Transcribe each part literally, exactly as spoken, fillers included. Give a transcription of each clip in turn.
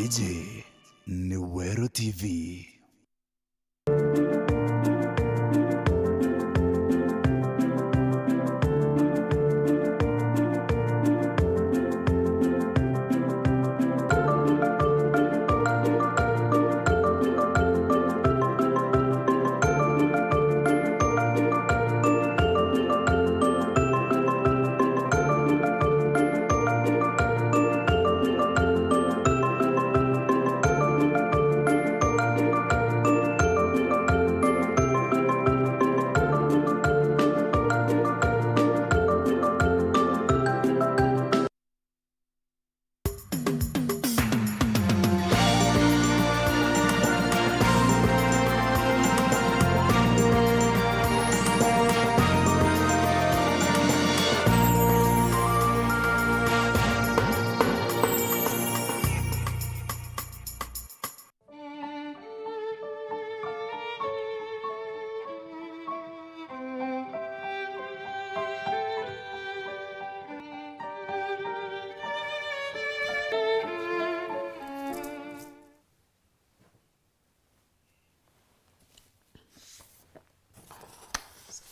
Iji ni Weru T V.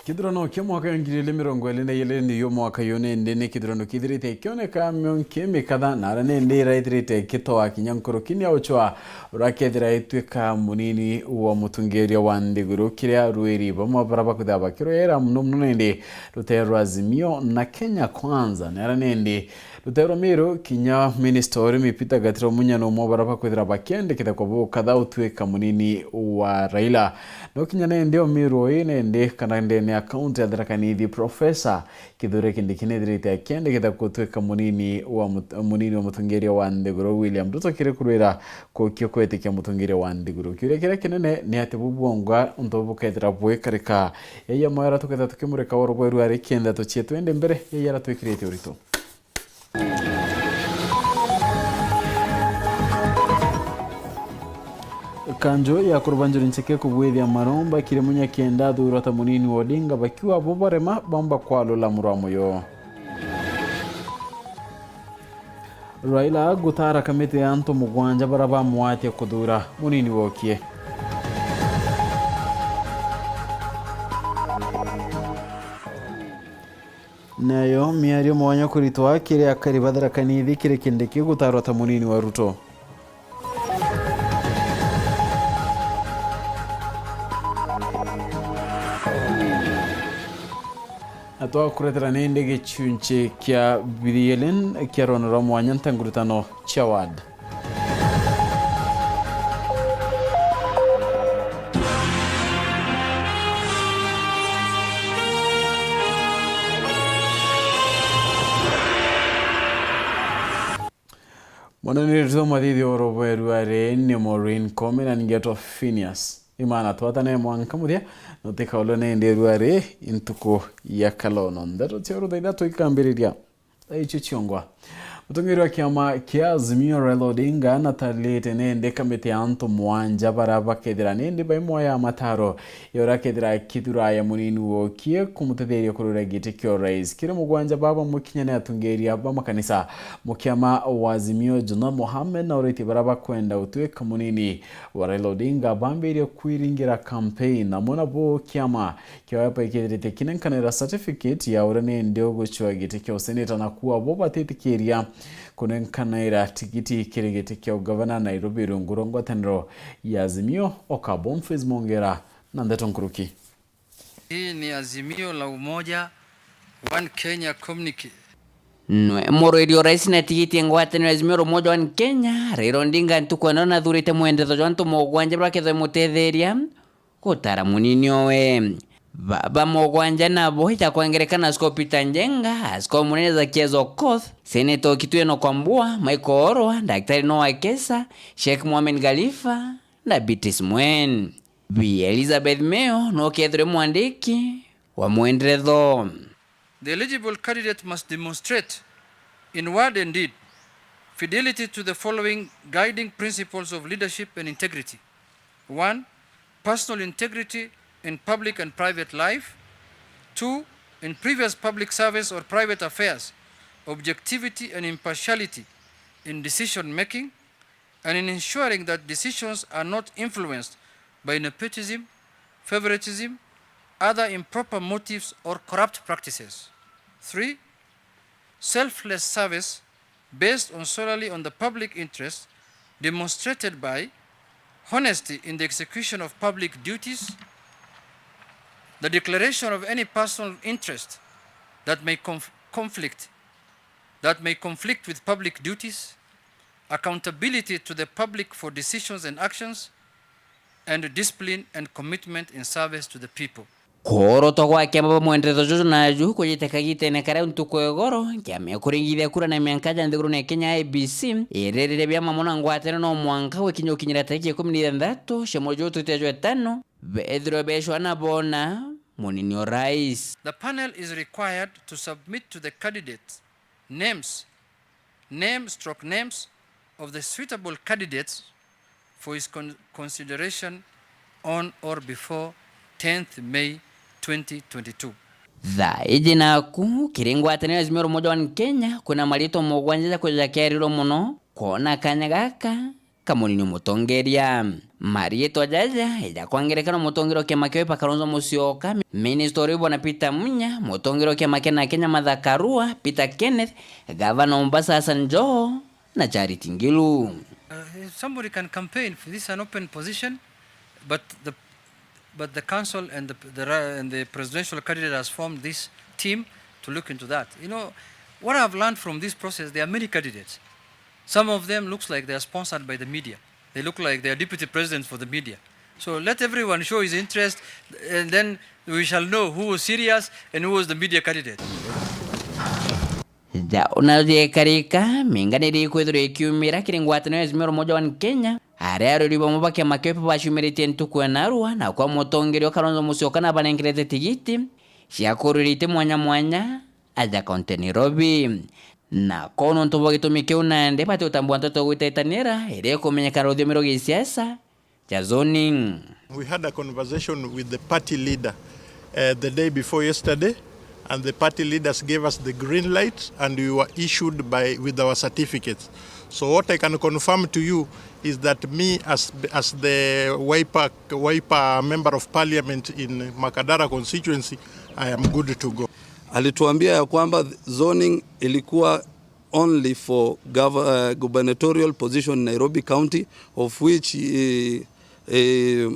Kithurano kia mwaka ya ngiri igiri mirongo iri na igiri niyo mwaka uyu, nindi ni kithurano kithirite kioneka mionki mikatha, na aria nindi iraithirite ikitoa kinya nkuruki ni auchwa urakethira itwika munini wa mutongeria wa nthiguru, kiria rwiri bamwe bara bakwithira bakirwira muno muno nindi rutere rwa Azimio na Kenya Kwanza, na aria nindi rutere rwa Meru kinya minista wa urimi Peter Gatira Munya ni umwe bara bakwithira bakiendeketha kwa bukatha utwika munini wa Raila. No kinya nindi o Meru ii nindi kana ndene ya kaunti ya Tharaka Nithi, Professor Kithure Kindiki nethirite akiendeketha gutwika munini wa mut-, munini wa mutongeria wa nthiguru William Ruto kiri kurwira kukia kwitikia mutongeria wa nthiguru. Kiuria kiria kinene ni ati bu bwonga untu bukethira bwikarika. Yaiya mwera tukethira tukimurika oro bweru ari kienda tuchie twende mbere, yaiya aratwikirite urito. Kanjo ya kurubanjuri ncheke kubwithia maromba kiri munya kenda athurwa ta munini wa Odinga, bakiuga bo barema bamba kwalula murwa muyo. Raila gutara kamiti ya antu mugwanja bara bamwatia kuthura munini wokie. Nayo miario mwanya kuritwa kiri akari ba Tharaka Nithi kiri Kindiki gutarwa ta munini wa Ruto. Na twakuretera nindi gichunchi kia birielin kia rwano rwa mwanya ntangurutano chia ward. Mwananiriri twa mathithi oro bweru ari ni Maureen Kome na ningetwa Phineas. Imana twatane mwanka muthia, na utikaulwe ni ndi ruari intuku ya kalono. Ndeto cia urutha ithatu ikambiriria. Thaa icio ciongwa. Mutongeria wa kiama kia Azimio Raila Odinga natarite nende kamiti ya antu mwanja bara bakethira nende baimwe ya mataro ya uria akethira akithura ya munini wokie kumutetheria kurwira giti kia urais. Kiri mugwanja baba mukinya ni atongeria ba makanisa. Mukiama wa Azimio Juna Mohamed na uritie bara bakwenda gutwika munini wa Raila Odinga bambirie kwiringira campaign. Amwe nabo kiama Kioya baikirite kinenkanira certificate ya uria nindi ugucua giti kia useneta, na kuua bo batitikiria kunenkanira tigiti kiri giti kia ugavana Nairobi rungu rwa ngwataniro ya Azimio, oka Boniface Mongera na ndeto nkuruki. Hii ni Azimio la Umoja, One Kenya Communique. Nwe murwiri o rais na tigiti ngwataniro ya Azimio la Umoja One Kenya, Raila Odinga ntuku ino nathurite mwenderetho jwa antu mugwanja baria bakethwa imutetheria gutara munini owe. Ba, ba mugwanja nabo ija kwa ngerekano Askofu Peter Njenga, Askofu Munene Zakias Okoth, Senator Kitweno Kwambua, Michael Orwa, Daktari Noah Wekesa, Sheikh Mohamed Khalifa na Beatrice Mwen. Bi Elizabeth Meo nokethirwe mwandiki wa mwenderetho. The eligible candidate must demonstrate in word and deed fidelity to the following guiding principles of leadership and integrity. One, personal integrity in public and private life. Two, in previous public service or private affairs, objectivity and impartiality in decision making. and in ensuring that decisions are not influenced by nepotism, favoritism, other improper motives, or corrupt practices. Three, selfless service based on solely on the public interest, demonstrated by honesty in the execution of public duties, the declaration of any personal interest that may conf-, conflict, that may conflict with public duties, accountability to the public for decisions and actions, and discipline and commitment in service to the people. Kuorotwa gwa kiama bwa mwenderetho juju naju kujite kagitene karia ntuku ya igoro, kiama ya kuringithia kura na mianka ja nthiguru na Kenya I E B C iriririe biama mono na ngwataniro no mwanka gwikinya gukinyira tariki ikumi na ithanthatu cia mweri juju twite jwa itano, bethirwe becwa na bona munini o rais. The panel is required to submit to the candidates names, name stroke names of the suitable candidates for his con-, consideration on or before tenth May twenty twenty-two. Thaa iji naku, kiri ngwataniro ya Azimio la Umoja One Kenya, kwina mariitwa mugwanja ja kwithwa jakiarirwe mono kwona kanya gaka ka munini mutongeria. Mariitwa jaja ja kwa ngerekano, mutongeria wa kiama kia Wiper Kalonzo Musyoka, minista uria bwana Peter Munya, mutongeria wa kiama kia Kenya Martha Karua, Peter Kenneth, gavana wa Mombasa Hassan Joho, na Charity Ngilu. Uh, if somebody can campaign for this, an open position, but the, but the council and the, the ra-, and the presidential candidate has formed this team to look into that. You know, what I've learned from this process, there are many candidates. Some of them looks like they are sponsored by the media. They look like they are deputy presidents for the media. So let everyone show his interest, and then we shall know who was serious and who was the media candidate. Jau nayo jiekarika, minganiri ikwithirwa ikiumira kiri ngwataniro ya Azimio la Umoja One Kenya, aria arori bamwe ba kiama kia Wiper baciumiritie ntuku ya narua, na kwa mutongeria Kalonzo Musyoka nabanengerete tigiti cia kururia iti mwanya mwanya aja kaunti ya Nairobi. Na ko nontu bwa gitumi kiu nandi bati utambua nteto gwitaitanira iria ikumenyekana ruthiomi rwa gisiasa ja zoning. We had a conversation with the party leader, uh, the day before yesterday, and the party leaders gave us the green light, and we were issued by, with our certificates. So what I can confirm to you is that me as, as the Wiper, Wiper Member of Parliament in Makadara constituency, I am good to go. Alituambia ya kwamba zoning ilikuwa only for gov-, uh, gubernatorial position in Nairobi County, of which, eh, eh,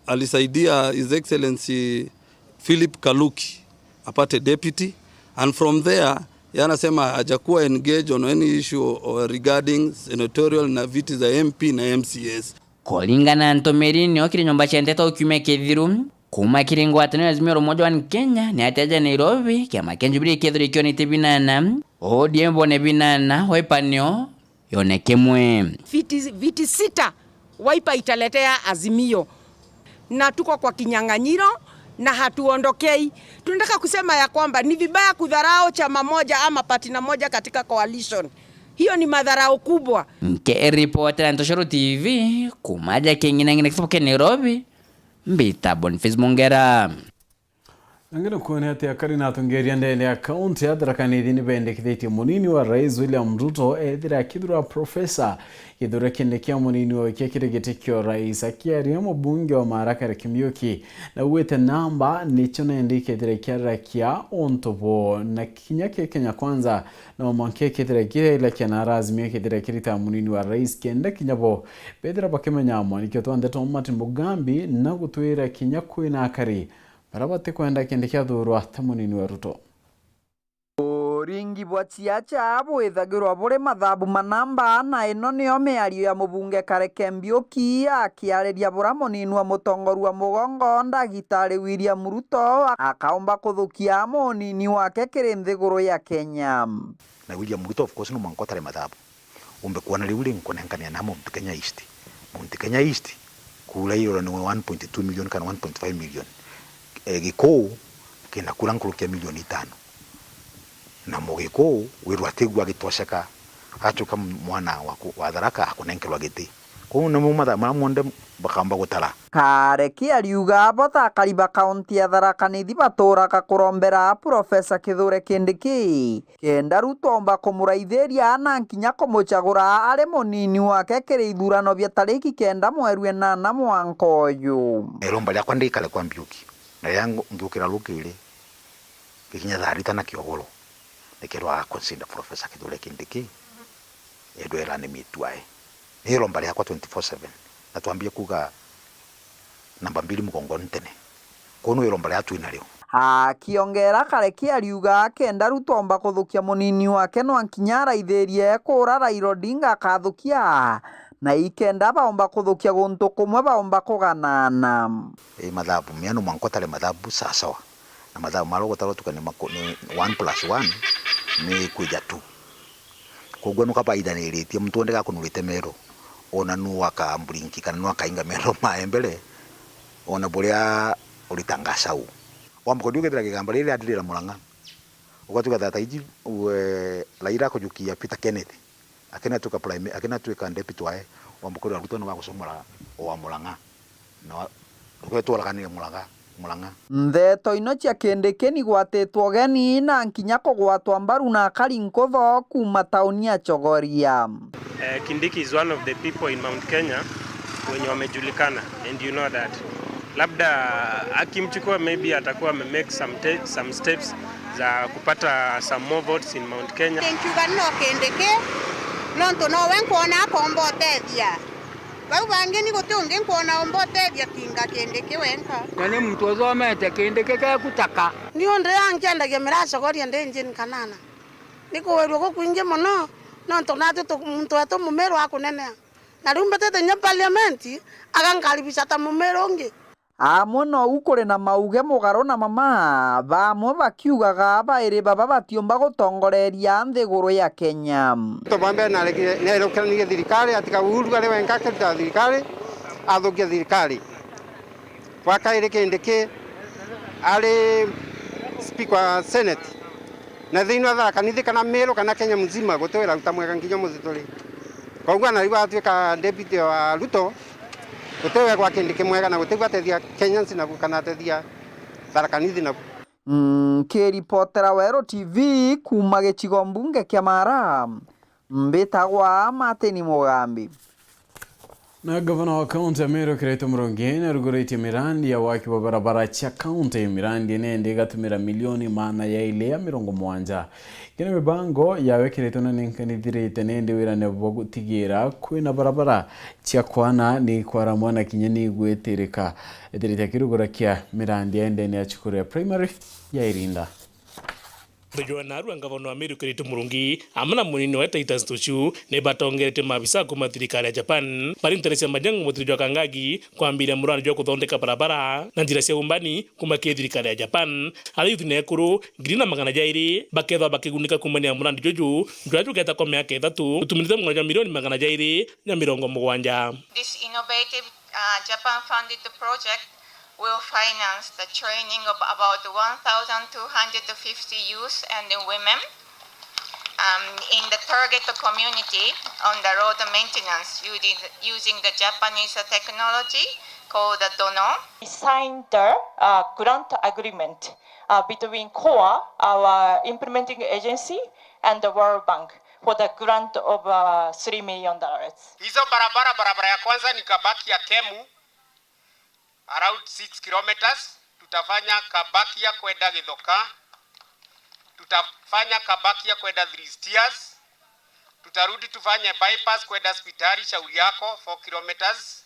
alisaidia His Excellency Philip Kaluki apate deputy, and from there, yeye anasema hajakuwa engaged on any issue or regarding senatorial na viti za M P na M C As. Kuringana na ntumiri nio kiri nyomba cia nteto kiumia kithiru, kuuma kiri ngwataniro ya Azimio la Umoja One Kenya, ni ati aja Nairobi, kiama kia Jubilee kethirwa ikionete binana, O D M bone binana, Wiper nio yone kimwe. Viti, viti sita Wiper italetea Azimio. Na tuko kwa kinyang'anyiro na hatuondokei. Tunataka kusema ya kwamba ni vibaya kudharau chama moja ama partner moja katika coalition. Hiyo ni madharau kubwa. Nkiripotera Ntoshoro T V, kuuma aja king'inang'ina kisibo kia Nairobi, mbita Boniface Mongera. Nangi nukwona ati akari na atongeria ndene ya kaunti ya Tharaka Nithi nibendekithitie munini wa rais William Ruto ethire akithurwa Professor Kithure Kindiki a munini wa wiki kiri giti kia urais. Akiaria mubunge wa Maara Kariuki Mbiuki naugite namba nicio nandi ikethire ikiarirakia untu buu, na kinya ki Kenya Kwanza no mwanka ikethire kirairakia na arazimia ikethire kirita munini wa rais kenda kinya bo bethira bakimenya mwanikio twa ndeto Martin Mugambi na gutwira kinya kwina akari baria batikwenda Kindiki athurwa ta munini wa Ruto. Uringi bwa ciaca bwithagirwa buri mathabu ma namba, na ino niyo miario ya mubunge Kareke Mbiuki akiariria bura munini wa mutongoria wa mugongo Ndagitari William Ruto akaumba kuthukia munini wake kiri nthiguru ya Kenya. Na William Ruto, of course, no mwanka utare mathabu. Umbe kwona riu ri nkunenkanira na Mount Kenya East. Mount Kenya East, kura irora ni one point two million kana one point five million. E, Gikuu kina kura nkuruki ya milioni itano. Na Mugikuu wirwa atigua agitosheka, atuika mwana wa ku-, wa Tharaka akunenkerwa giti. Kuu namo mathaa maria monthe bakamba gutara. Kareki ariuga bo ta akari ba kaunti ya Tharaka Nithi baturaga kurombera Profesa Kithure Kindiki kenda Ruto omba kumuraithiria na nkinya kumucagura ari munini wake kiri ithurano bia tariki kenda mweri enana mwanka uyu. Iromba riakwa ndikare kwa Mbiuki, na riria ngu-, ngiukira rukiri, gikinya thaa thita na kiogoro, nikethirwa agaconsider Professor Kithure Kindiki, edwe running mate wae. Ni iromba riakwa twenty four seven, na twambie kuuga namba mbiri mugongoni tene. Kwou ni iromba riria twinario. Akiongera Kareki ariuga kenda Ruto omba kuthukia munini wake no nkinya araithirie kuura Raila Odinga akathukia, na ikenda baomba kuthukia guntu kumwe baomba kuganana. Ii mathabu mea no mwanka utare mathabu sawasawa, na mathabu maria ugutarwa tukania ni one plus one ni kwija two. Koguo nuka baithaniritie, muntu wonde gakunurite mero, ona nu akambrinki kana nu akainga mero mae mbere, ona buria uritanga sau. Wamba kuthi ukethira kigamba riri riathirira Murang'a, ugatuga that iji, we, Raila akujukia Peter Kenneth, akina tuka prime, akina tuika deputy wae, wamba kuthi Ruto ni wagucomora wa Murang'a. No, rugwe twaraganire Murang'a, Murang'a. Ntheto ino cia Kindiki ni gwatitwe ugeni na nkinya kugwatwa mbaru na akari nkutho kuuma tauni ya Chogoria. Eh, Kindiki is one of the people in Mount Kenya wenye wamejulikana, and you know that. Labda akimchukua, maybe atakuwa ame make some te-, some steps za kupata some more votes in Mount Kenya. Nkiuga no Kindiki, nontu nowe nkwona akomba utethia. Bau bangi ni guti ungi nkwona umba utethia kinga Kindiki wenka. Na ni muntu uthomete Kindiki geku taka. Ni undu ya nkiendagia miracogoria ndi Jane Kanana. Ni kuwerua gukwingi mono, nontu natwi tu-, muntu wetu Mumiru akunenea. Na riu mbitite nya parliament, agankaribisha ta Mumiru ungi. Amwe nou kuri na mauge mugaru na mama, bamwe bakiugaga bairi baba batiumba gutongoreria nthiguru ya Kenya. Muntu bwa mbere narekire-, nairukiranirie thirikari, atiga Uhuru ari wenka akirutaga thirikari, athukia thirikari. Bwa kairi Kindiki ari speaker wa Senate. Na thiini wa Tharaka Nithi kana Miru kana Kenya mzima, guti wira ruta mwega nkinya umuthi turi. Koguo anariu atuika deputy wa Ruto, guti wega gwa Kindiki mwega na guti gwa atethia Kenyans nabu kana atethia Tharaka Nithi nabu. Nkiripotera Weru T V kuuma gicigo mbunge kia Mara, mbitagwa Martin Mugambi. Na gavana wa kaunti ya Meru Kiraitu Murungi naruguritie mirandi ya waki wa barabara cia kaunti. Mirandi ino indi igatumira milioni maana yaili ya mirongo mugwanja. Kina mibango yawe Kiraitu na ninka nithirite nindi wirane bwa gutigira kwina barabara cia kwana ni ikwaramwa na kinya ni igwitirika. Ithirite akirugurakia mirandi ya ndene ya cukuru ya primary ya Irinda. Joan Arua, ngavana wa Meru Kiraitu Murungi, amwe na munini wa Titus Tucu, ni batongeretie maabisa kuuma thirikari ya Japan bari ntere cia Majengo mutiri jwa Kangagi kwambiria murandi jwa kuthondeka barabara na njira cia umbani kuuma kiri thirikari ya Japan. Aria yuthi na ekuru ngiri na magana jairi bakethwa bakigunika kuumania na murandi juju jwa jugeta kwa miaka ithatu, utumirite mugwanja jwa milioni magana jairi na mirongo mugwanja. This innovative, uh, Japan-funded project will finance the training of about one thousand two hundred fifty youth and women, um, in the target community on the road maintenance using, using the Japanese technology called the Dono. We signed the, uh, grant agreement, uh, between CORE, our implementing agency, and the World Bank for the grant of, uh, three million dollars. Hizo barabara, barabara ya kwanza ni Kabaki ya Kemu, around six kilometers, tutafanya Kabakia kwenda Githoka, tutafanya Kabakia kwenda Three Steers, tutarudi tufanye bypass kwenda Spitali Shauri Yako, four kilometers,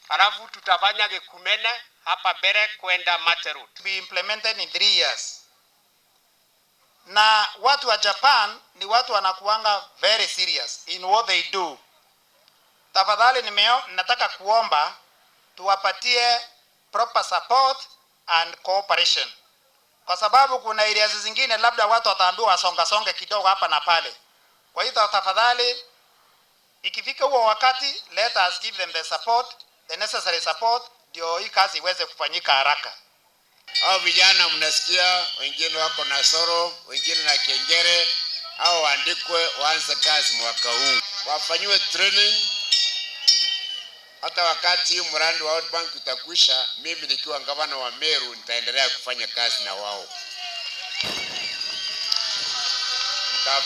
alafu tutafanya Gekumene hapa mbele kwenda Mate Road. To be implemented in three years. Na watu wa Japan ni watu wanakuanga very serious in what they do. Tafadhali nimeo-, nataka kuomba tuwapatie proper support and cooperation. Kwa sababu kuna areas zingine labda watu wataambiwa wasongasonge kidogo hapa na pale. Kwa hivyo tafadhali, ikifika huo wakati, let us give them the support, the necessary support, ndio hii kazi iweze kufanyika haraka. Hao vijana mnasikia, wengine wako na soro, wengine na kengere, hao waandikwe, waanze kazi mwaka huu. Wafanyiwe training, Hata wakati hii mradi wa World Bank utakwisha, mimi nikiwa gavana wa Meru nitaendelea kufanya kazi na wao. Nita-,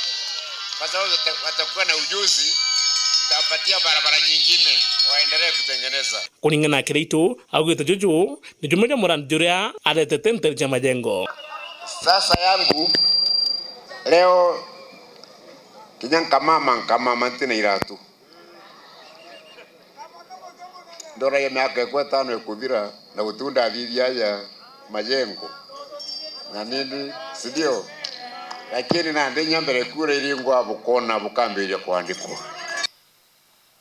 kwa sababu wata-, watakuwa na ujuzi, nitawapatia barabara nyingine waendelee kutengeneza. Kuringana na Kiraitu, augite juju ni jumwe jwa murandi juria aretete nteere cia majengo. Sasa yangu leo, kinya nkamama, nkamama ntina iratu. Ndoragia miaka ikwa itano ikuthira na guti undathithia aja majengo na nini, si ndio? Lakini nandi inya mbere kura iringwa, bukona bukambiria kuandikwa.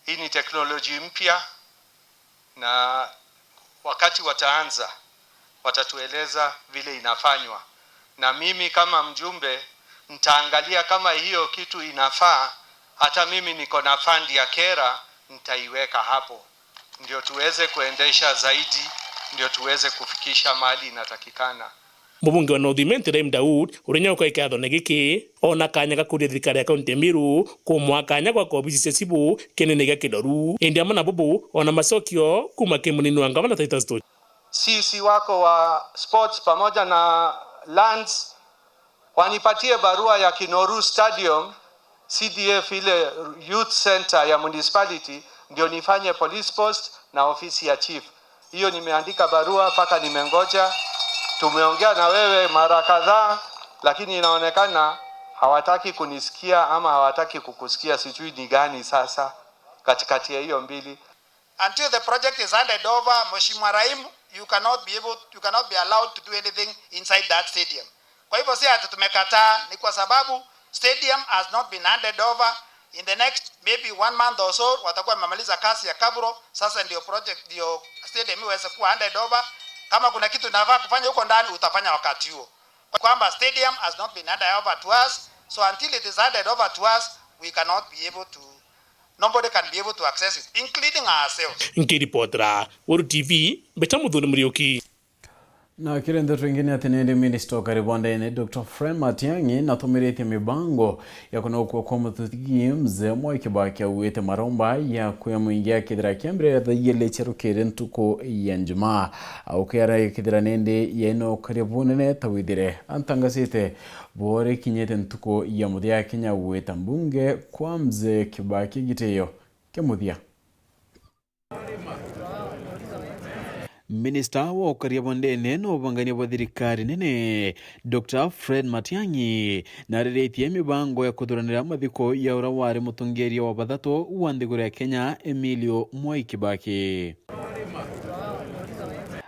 Hii ni teknoloji mpya, na wakati wataanza, watatueleza vile inafanywa, na mimi kama mjumbe nitaangalia kama hiyo kitu inafaa. Hata mimi niko na fund ya KeRRA, nitaiweka hapo, ndio tuweze kuendesha zaidi, ndio tuweze kufikisha mahali inatakikana. Mubunge wa North Imenti Ibrahim Daud, uria nyawe ukaikathone giki, ona kanya ga kuria thirikari ya kaunti ya Meru kumwaa kanya gwaka obisi cia cibu kienene gia Kidoru, indi amwe na bubu ona macokio kuma ki munini wa ngavana Titus Tochi. Sisi wako wa sports pamoja na lands wanipatie barua ya Kinoru Stadium, C D F, ile youth center ya municipality, ndio nifanye police post na ofisi ya chief. Hiyo nimeandika barua mpaka nimengoja. Tumeongea na wewe mara kadhaa, lakini inaonekana hawataki kunisikia ama hawataki kukusikia, sijui ni gani sasa katikati ya hiyo mbili. Until the project is handed over, Mheshimiwa Rahim, you cannot be able, you cannot be allowed to do anything inside that stadium. Kwa hivyo si ati tumekataa, ni kwa sababu stadium has not been handed over. In the next maybe one month or so, watakuwa wamemaliza kazi ya kabro, sasa ndio project, ndio stadium iweze kuwa handed over. Kama kuna kitu nafaa kufanya huko ndani, utafanya wakati huo. Kwamba stadium has not been handed over to us, so until it is handed over to us, we cannot be able to, nobody can be able to access it, including ourselves. Nkiripotera Weru T V, Mbeta Muthoni Muriuki. Na kiri ndeto ingi ni ati nindi minista ukari bwa ndene Doctor Fred Matiang'i natumiritie mibango ya kunokua kwa mututhigi Mzee Mwai Kibaki auite maromba ya kuya mwingi akithira akiambiriria thaa igiri cia rukiri ntuku ya Njumaa. Aukiara ikithira nindi yaina ukaria bunene ta withire antangasite bwore kinyite ntuku ya muthia Kenya gwita mbunge kwa Mzee Kibaki gitio kia muthia. Minista wa ukaria bwa ndene na ubangania bwa thirikari nene, Doctor Fred Matiang'i, nariritie mibango ya kuthuranira mathiko ya uria wari mutongeria wa bathatu wa nthiguru ya Kenya, Emilio Mwai Kibaki.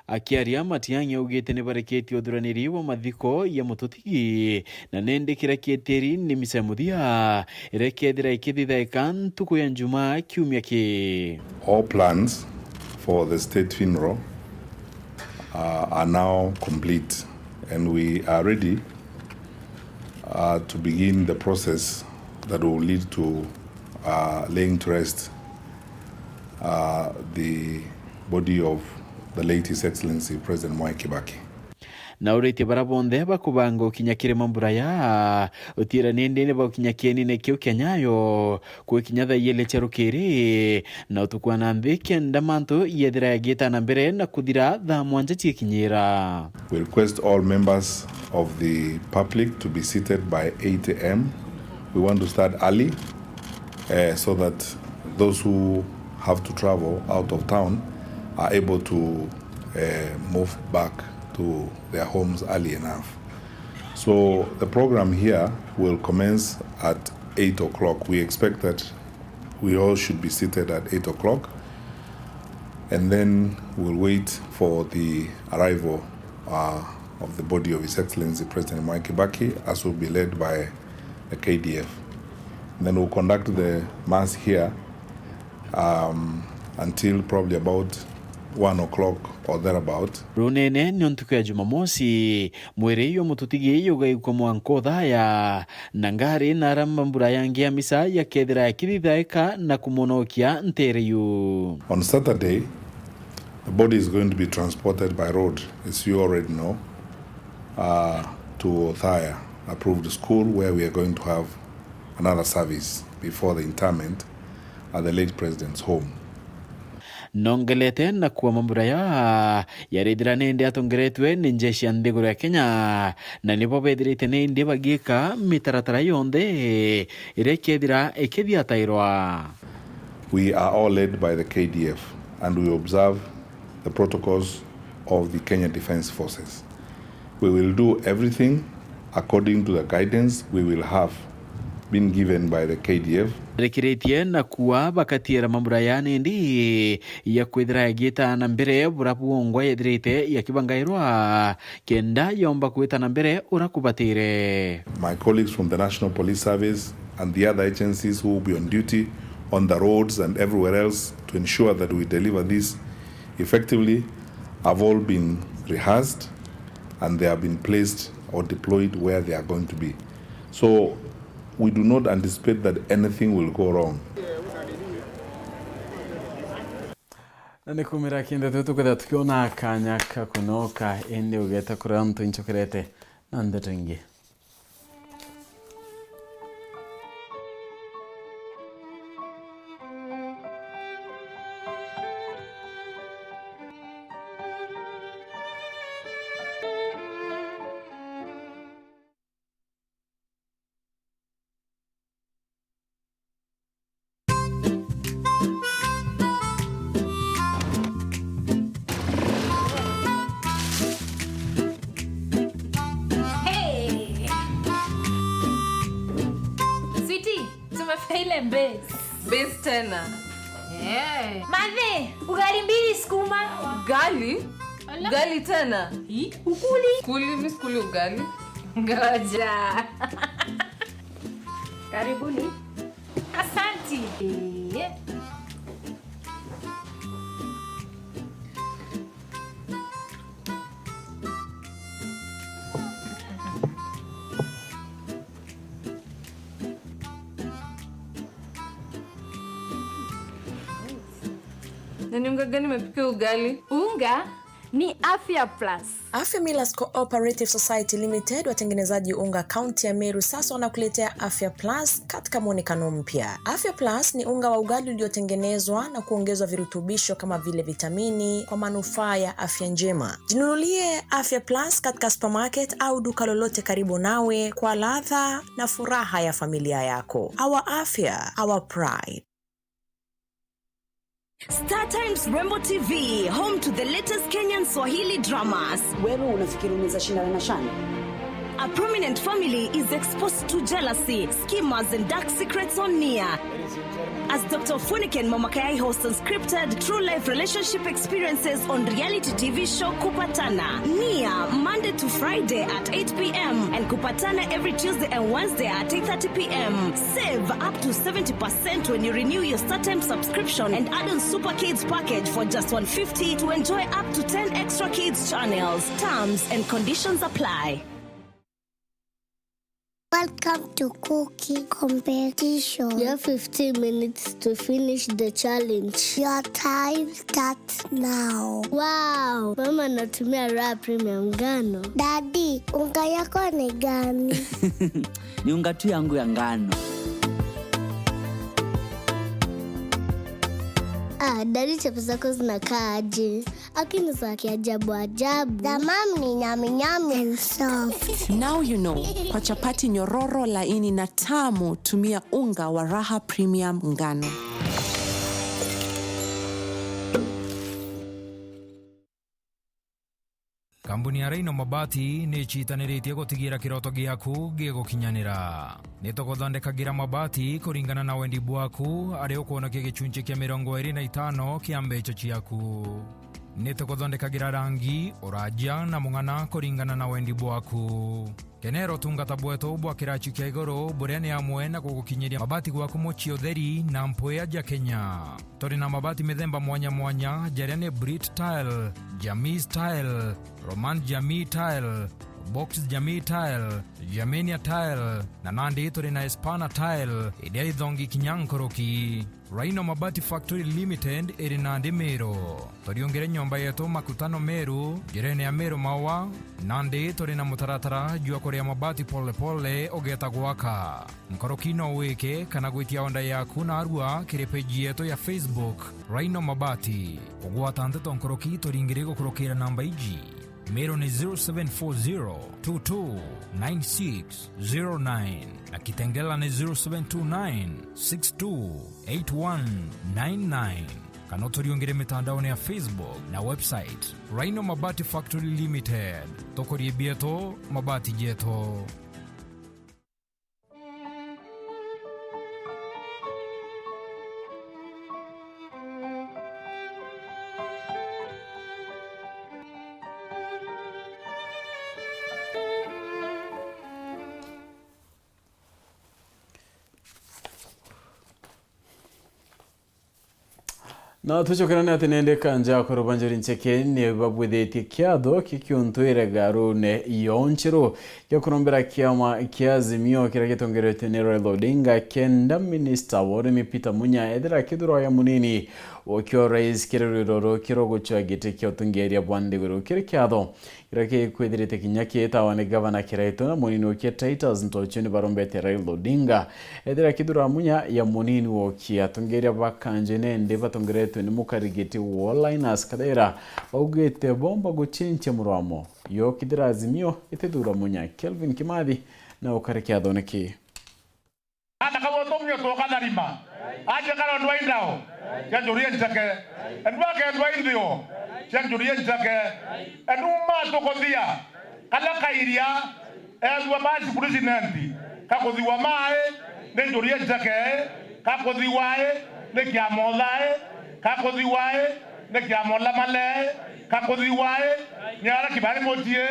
Akiaria, Matiang'i augite ni barikitie uthuraniri wa mathiko ya mututigi, na nindi kiria kietiri ni misa ya muthia iria ikethira ikithithaika ntuku ya Njumaa kiumia ki. All plans for the state funeral, uh, are now complete and we are ready, uh, to begin the process that will lead to, uh, laying to rest, uh, the body of the late His Excellency President Mwai Kibaki. Na uritie baria bonthe bakubanga ukinya kiri mambura ya utiira nindi ni bagukinya kienine kiu kia Nyayo gwikinya thaa igiri cia rukiri, na utuku wa nanthi kenda mantu yethira yagiita na mbere na kuthira thaa mwanja ciikinyira. We request all members of the public to be seated by eight a m. We want to start early, eh, so that those who have to travel out of town are able to, eh, move back to their homes early enough. So the program here will commence at eight o'clock. We expect that we all should be seated at eight o'clock, and then we'll wait for the arrival, uh, of the body of His Excellency President Mwai Kibaki, as will be led by the K D F. And then we'll conduct the mass here, um, until probably about one o'clock or thereabout. Runene nio ntuku ya Jumamosi, mwiri jwa mututigi jugaikua mwanka uthaya, na ngari na aria mambura yangi ya misa yakethira yakithithaika na kumunokia ntere yu. On Saturday, the body is going to be transported by road, as you already know, uh, to Othaya approved school, where we are going to have another service before the interment at the late president's home. Nongelete na kuuma mbura ya yarithira nindi atongeretwe ni njeshi ya nthiguru ya Kenya, na nibo bethirite nindi bagiika mitaratara yonthe iria ikethira ikithiatairwa. We are all led by the K D F and we observe the protocols of the Kenya Defence Forces. We will do everything according to the guidance we will have been given by the K D F. Rikiritie na kuuga bakatiira mambura ya nindi ya kwithira yagiita na mbere bura bwongwa yethirite yakibangairwa kenda yomba kwita na mbere ura kubatire. My colleagues from the National Police Service and the other agencies who will be on duty on the roads and everywhere else to ensure that we deliver this effectively have all been rehearsed and they have been placed or deployed where they are going to be. So we do not anticipate that anything will go wrong. Na ni kumira kindi tu tukwithira tukiona kanya ka kunoka, indi ugeta kuria antu inchokerete na ndeto ingi. Hey! Sweetie, tumefika ile base. Base tena. Eh. Mathe, ugali mbili sukuma. Ugali? Ala. Ugali tena? Hii? Ukuli? Kuli, mi sikuli ugali. Ngoja. Karibuni. Asanti. Eh. Na ni unga gani imepikia ugali? Unga ni Afya Plus. Afya Millers Cooperative Society Limited, watengenezaji unga kaunti ya Meru, sasa wanakuletea Afya Plus katika mwonekano mpya. Afya Plus ni unga wa ugali uliotengenezwa na kuongezwa virutubisho kama vile vitamini kwa manufaa ya afya njema. Jinunulie Afya Plus katika supermarket au duka lolote karibu nawe kwa ladha na furaha ya familia yako. Our afya, our pride. Star Times Rembo T V, home to the latest Kenyan Swahili dramas. Wewe unafikiri unaweza shindana na Shani? A prominent family is exposed to jealousy, schemers, and dark secrets on Nia. As Doctor Funike and Mama Kayai host unscripted true life relationship experiences on reality T V show Kupatana. Nia, Monday to Friday at eight p m and Kupatana every Tuesday and Wednesday at eight thirty p m. Save up to seventy percent when you renew your StarTimes subscription and add on Super Kids package for just one fifty to enjoy up to ten extra kids channels. Terms and conditions apply. Welcome to cooking competition. You have fifteen minutes to finish the challenge. Your time starts now. Wow, mama anatumia Raha Premium ngano. Daddy, unga yako ni gani? Ni unga tu yangu ya ngano. Ah, daddy, chapo zako zinakaa aje? Lakini za kiajabu ajabu. Za mam ni nyami nyami and soft. Now you know, kwa chapati nyororo, laini na tamu, tumia unga wa Raha Premium ngano. Kambuni ya Rhino Mabati ni icitaniritie gutigira kiroto giaku gigukinyanira. Ni tuguthondekagira mabati kuringana na wendi bwaku, aria ukwonokia gicunci kia mirongo iri na itano kia mbeca ciaku. Ni tuguthondekagira rangi, uraja na mung'ana kuringana na wendi bwaku. Kenera utungata bwetu bwa kiraci kia iguru, buria ni amwe na gugukinyiria mabati gwaku mucii utheri na mpwia ja Kenya. Turi na mabati mithemba mwanya mwanya, jaria ni Brit Tile, Jamii Tile, Roman Jamii Tile, Box Jamii Tile, Germania Tile, na nandi turi na Espana Tile, iria ithongi kinya nkuruki. Rhino Mabati Factory Limited iri nandi Meru. Turiungire nyomba yetu Makutano Meru, njirene ya Meru Maua, nandi turi na mutaratara jwa kuria mabati pole pole ugeta gwaka. Nkuruki no wike kana gwitia onda yaku narua kiri page yetu ya Facebook, Rhino Mabati. Kugwata nteto nkuruki turingire gukurukira namba iji. Meru ni zero seven four zero two two nine six zero nine na Kitengela ni zero seven two nine six two eight one nine nine. Kana uturiungire mitandaoni ya Facebook na website, Rhino Mabati Factory Limited. Tukurie bietu, mabati jetu. Na tucokerane ati nende kanja akuru ba Njuri Ncheke ni babwithitie kiatho kikiuntwire garune yo nchiru gia kurombera kiama kia Azimio kiria gitongeretwe ni Raila Odinga, kenda minista wa urimi Peter Munya ethira akithurwa ya munini ukio rais kiri rwiro ruki rwa gucwa giti kia utongeria bwa nthiguru kiri kiatho kiria gikwithirite kinya kiitawa ni gavana Kiraitu na munini ukie Titus Ntochu ni barombete Raila Odinga ethira akithura Munya ya munini wokie. Atongeria ba Kanju nende batongeretwe ni mukarigiti wo Linus Kathera baugite bomba gucenjia murwamo yo kithira Azimio itithura Munya. Kelvin Kimathi na ukari kiathone ki. Ana kau utumio tukatharima. Aje karo ndwa indao. Cia Njuri Ncheke. Endwa ke ndwa indio. Cia Njuri Ncheke. Endu matukuthia. Kala kairia. Ethua basi president. Kakuthiwa mai. Ni Njuri Ncheke. Kakuthiwa i. Ni kiamothae. Kakuthiwa i. Ni kiamolamale. Kakuthiwa i. Ni ara kibari mutie.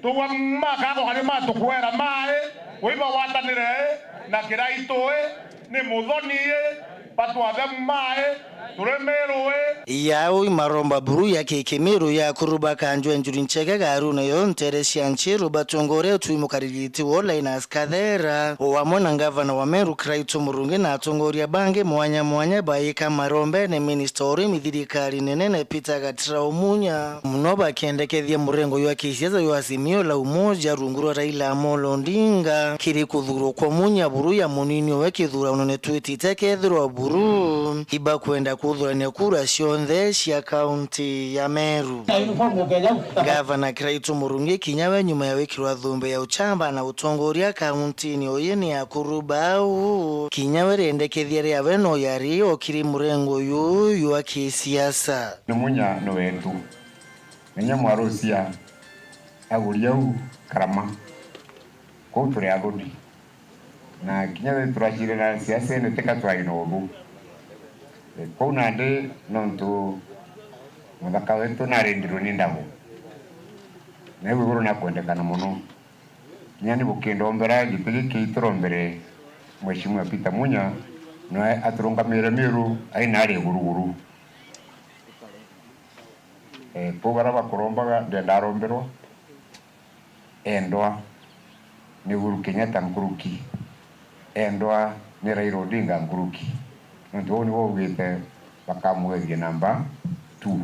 Tugwa maka ko kari matukwera mai. Kuiba watanire. Na Kiraitu i. Ni muthoni i. Batwathe mai. Turi Meru i. Yau imaromba buru ya kikimiru ya kuruba kanjwe Njuri Ncheke garune yo ntere cia nchiru batongoretwe i mukarigiti wo Linus Kathera, o amwe na ngavana wa Meru Kiraitu Murungi na atongoria bangi mwanya mwanya baika marombene minista wa urimi thirikari nene Peter Gatira Munya. Muno bakendekethia murengo jwa kisiasa jwa Azimio la Umoja rungu rwa Raila Amolo Odinga kiri kuthurwa kwa Munya buru ya munini owe kithurano ni twitite kethirwa buru ibakwenda kuthurania kura cionthe cia kaunti ya Meru. Ngavana Kiraitu Murungi kinya we nyuma ya wikirwa thumbe ya uchamba na utongoria kauntini uyu ni akuruba au. Kinya we riendekethia riawe no yari o kiri murengo uyu jwa kisiasa. Ni Munya ni wetu. Menya mwarucia aguri au Karama. Kuu turi aguni. Na kinya riria turacirira siasene tika twari na uthu. E, kuu nandi nontu muthaka wetu narindirwe ni ndago. Na iu iguru nakwendekana mono. Kinya ni bukindombera giti giki iturombere Mheshimiwa Peter Munya, nawe aturungamire Meru, ai nari iguruguru. Eh, kuu baria bakurombaga, ndenda aromberwa, endwa ni Uhuru Kenyatta nkuruki, endwa ni Raila Odinga nkuruki. Nontu uu niwe augite bakamugethia namba two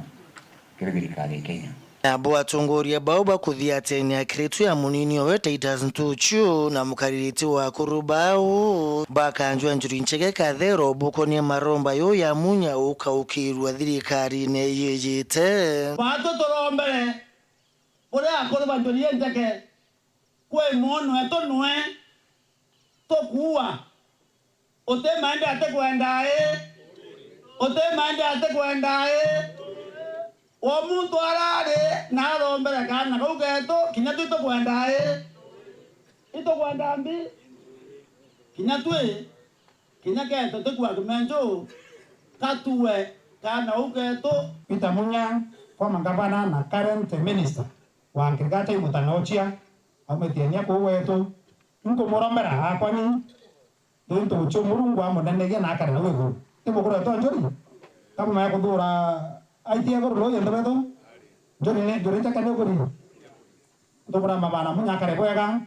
kiri thirikari ya Kenya. Nabo atongoria bau bakuthia ateni akiritu ya munini owe Titus Ntuchu na mukaririti wa akuru bau bakanjwa Njuri Ncheke Kathero bukonie maromba yo ya Munya ukaukirua thirikarine yijite. Batu turombere, uria akuru ba Njuri Ncheke, kwi munwe tunwe tukuua. Uti maende atikwenda ii? Uti maende atikwenda ii? O muntu arari na arombere kaana kau ketu, kinya twi tukwenda ii? Itukwenda mbi? Kinya twi, kinya ketu tikua kimenju, katue kaana kau ketu. Peter Munya, former governor na current minister wa agriculture, i Mutang'auchia, aumitiania kuu wetu. Nkumurombera akwa ni Nontu gucio Murungu amunenegia na akare nau iguru. Ti mukuru wetu Njuri? Kamumenya kuthuura aitie iguru nuu yenthe betu? Njuri ni, Njuri Ncheke ni iguru. Tubura mabana munyakare bwega,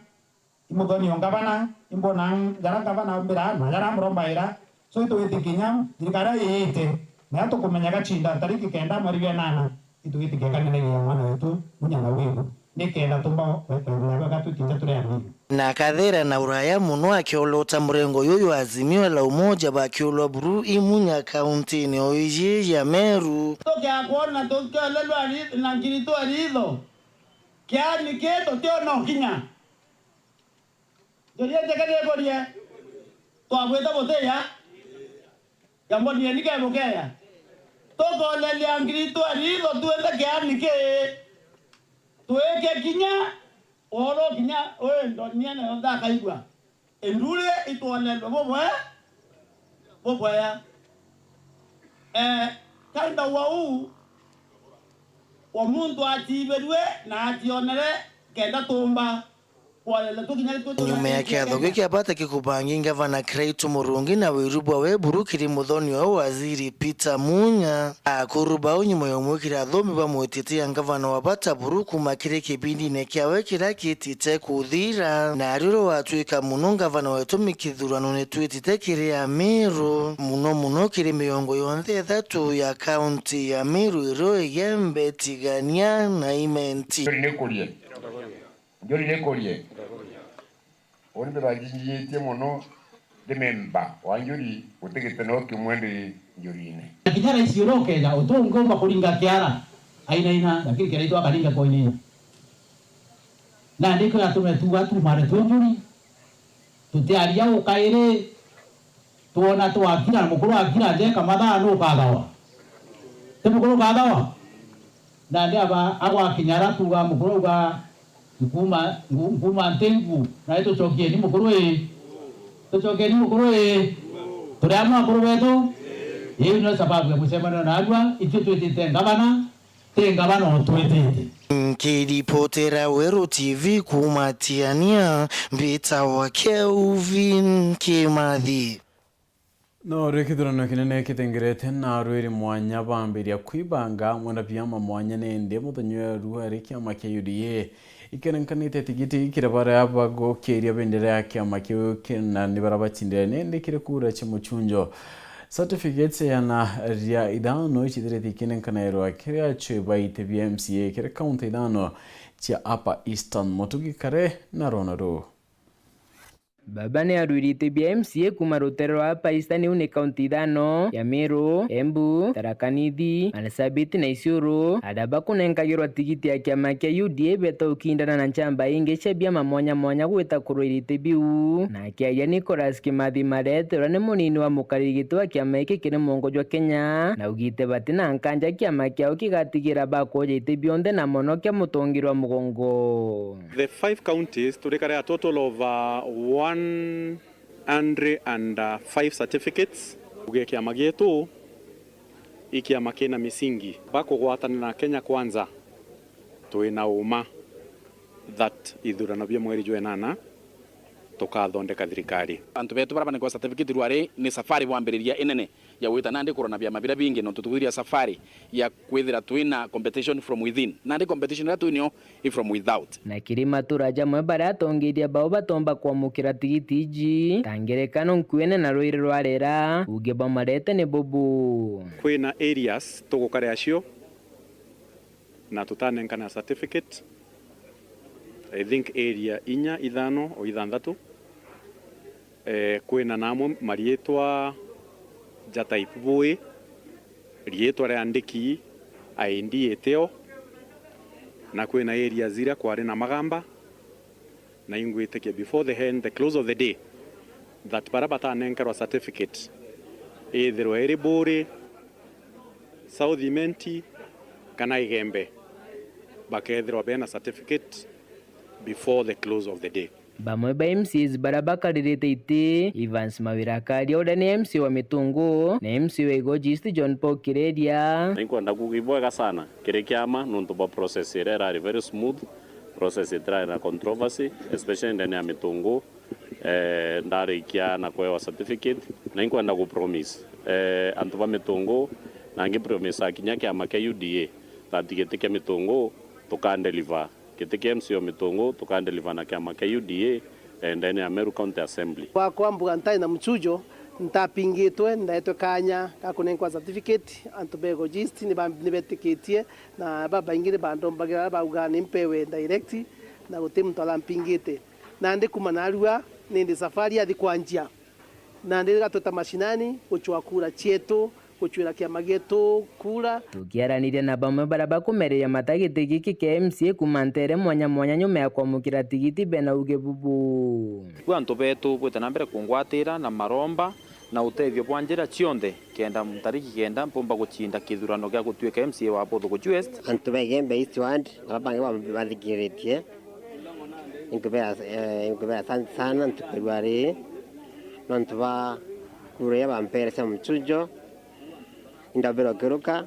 imuthoni o ngavana, imbona jara ngavana mbira, na jara murombaira. So itwiti kinya thirikari iite, na tukumenya gacinda tariki kenda mweri wa nana, itwiti kinya kanene ya mwana wetu, munya na wiru, nikenda tumba kwendelea bwega twikite turi amini. Na akathira na uraya muno akiolota murengo yuyu Azimio la Umoja bakiulwa buru imunya kauntini o iji ya Meru. Tukiakwona tukiolelwa ri-, na ngiritu aritho, kiani kitu tio no kinya. Njuria njeke nikurie, twabwite butiya, ya mboni yeni kebukeya. Tukolelia ngiritu aritho twinthe kiani ki, twike kinya, oro kinya, uyu ndoni ene yonthe akaigua. Induri itwolelwe bubwe-, bubwea. Eh, kanda wa uu, wa muntu atibirue na ationere kenda tumba kwolela tu kinya tu. Nyuma ya kiatho giki abata kikubangi ngavana Kiraitu Murungi na wiru bwawe buru kiri muthoni wa waziri Peter Munya. Akuru bau nyuma ya umwikira athomi bamwitite ya ngavana wa bata buru kuma kiri kibindine kiawe kiria kitite kuthira, na ario watwika muno ngavana wetu mikithurano ni twitite kiri Amiru, muno muno kiri miongo yonthe ithatu ya kaunti ya Meru, irio Igembe, Tigania na Imenti. Njuri nikurie. Njuri nikurie. Uni mbithagia njinyitie muno, ndi memba wa njuri, guti giteno kimwe ndi njurine. Na kinya raisi uria ukeja, uti ungiumba kuringa kiara, ainaina, lakini Kiraitu akaringa koinina. Nandi ikio yatume tuuga tumare twi njuri, tutiaria ukairi, twona twakira, mukuru akira njeka mathaa nukathawa. Ti mukuru ukathawa? Nandi aba agwakinya ara tuuga mukuru auga, "Nkuuma, nku-, nkuuma nti nku, na itucokieni mukuru ii. Tucokieni mukuru ii. Turi amwe akuru betu." Iu nio sababu ya mucemanio narua, ithui twitite ngavana, ti ngavana utwitite. Nkiripotera Weru T V kuuma Tiania, mbitawa Kelvin Kimathi. No ri kithurano kinene kitengerete na arwiri mwanya bambiria kwibanga amwe na biama mwanya, nindi muthenya wa rua ri kiama kia U D A ikenenkanite tigiti kiri baria bagukiria bendera ya kiama kiu kina ni baria bacindire nindi kiri kura cia mucunjo. Certificates igana ria ithano icithirite ikinenkanairwa kiri acwi ba iti bia M C A kiri kaunti ithano cia Upper Eastern. Mutugi Kare na rwano ruu. Baba ni arwirite bia M C A kuuma rutere rwa Upper Eastern, iu ni kaunti ithano ya Meru, Embu, Tharaka Nithi, Marsabit na Isiolo, aria bakunenkagirwa tigiti ya kiama kia U D A beta ukindana na nchamba ingi cia biama mwanya mwanya gwita kurwa iriti biu. Na akiaria Nicholas Kimathi Marete, uria ni munini wa mukariri giti wa kiama giki kiri mwongo jwa Kenya, na augite bati na nkanja kiama kiao kigatigira bakwoja iti bionthe na mono kia mutongi rwa mugongo. The five counties, turi kare a total of, uh, one hundred and five certificates. Uge kiama gietu i kiama kina misingi. Bakugwatanira na Kenya Kwanza, twina uma that ithurano bia mweri jwa enana tukathondeka thirikari. Antu betu bara banenkawa certificate rwari ni safari bwambiriria inene ya gwita nandi kurwa na biama biria bingi, nontu tukwithiria safari ya kwithira twina competition from within. Nandi competition iria twinio i from without. Na kiri matura jamwe baria atongeria bao batomba kwamukira tigiti iji, ta ngerekano Nkuene na Rwiri rwa Rera, uge bwa Marete ni bubu. Kwina areas tugukare acio na tutanenkana certificate. I think area inya, ithano o ithanthatu. Eh, kwina namwe mariitwa ja type bui, riitwa ria andiki, I D itio, na kwina areas iria kwari na magamba, na ingwitikia before the end, the close of the day, that baria batanenkerwa certificate, ithirwe iri Buri, South Imenti, kana Igembe, bakethirwa bena certificate before the close of the day. Bamwe ba M C As baria bakaririte iti, Evans Mawira Karia, uria ni M C A wa Mitungu, na M C A wa Igoji East John Paul Kireria. Na inkwenda kuuga ibwega sana kiri kiama nontu bwa process iria irari very smooth, process itirari na controversy, especially ndene ya Mitungu. Eh, ndarikia na kwewa certificate, na inkwenda ku promise, eh, antu ba Mitungu, na ngi promise akinya kiama kia U D A, that giti kia Mitungu tuka deliver. Giti kia M C A o Mitungu tukandeliver na kiama kia U D A, eh, ndene ya Meru County Assembly. Gwakwa mbuga ntai na muchujo, ntapingitwe, ndaetwe kanya ga kunenkwa certificate, antu ba Egogist niba-, nibetikitie, na babaingi nibandombagira, baugaa nimpewe direct, na guti muntu arampingite. Nandi kuma narua, nindi safari yathi kwanjia. Nandi gatweta mashinani, guchwa kura chietu, guchwira kiama gietu kura. Tukiaraniria na bamwe baria bakumeriria mata giti giki kia M C A kuma ntere mwanya mwanya nyuma ya kwamukira tigiti, bena uge bubu. Riu antu betu bwite na mbere kungwatira na maromba na utethio bwa njira cionthe, kenda ntariki kenda mpumba guchinda kithurano gia gutuika M C A wa Bothogochi West. Antu ba Igembe East Ward na baria bangi ba-, bathikiritie, inkubea, eh, inkubea asante sana ntuku ya rii, nontu ba kura iria bampere cia muchujo. Indabira ukiruka,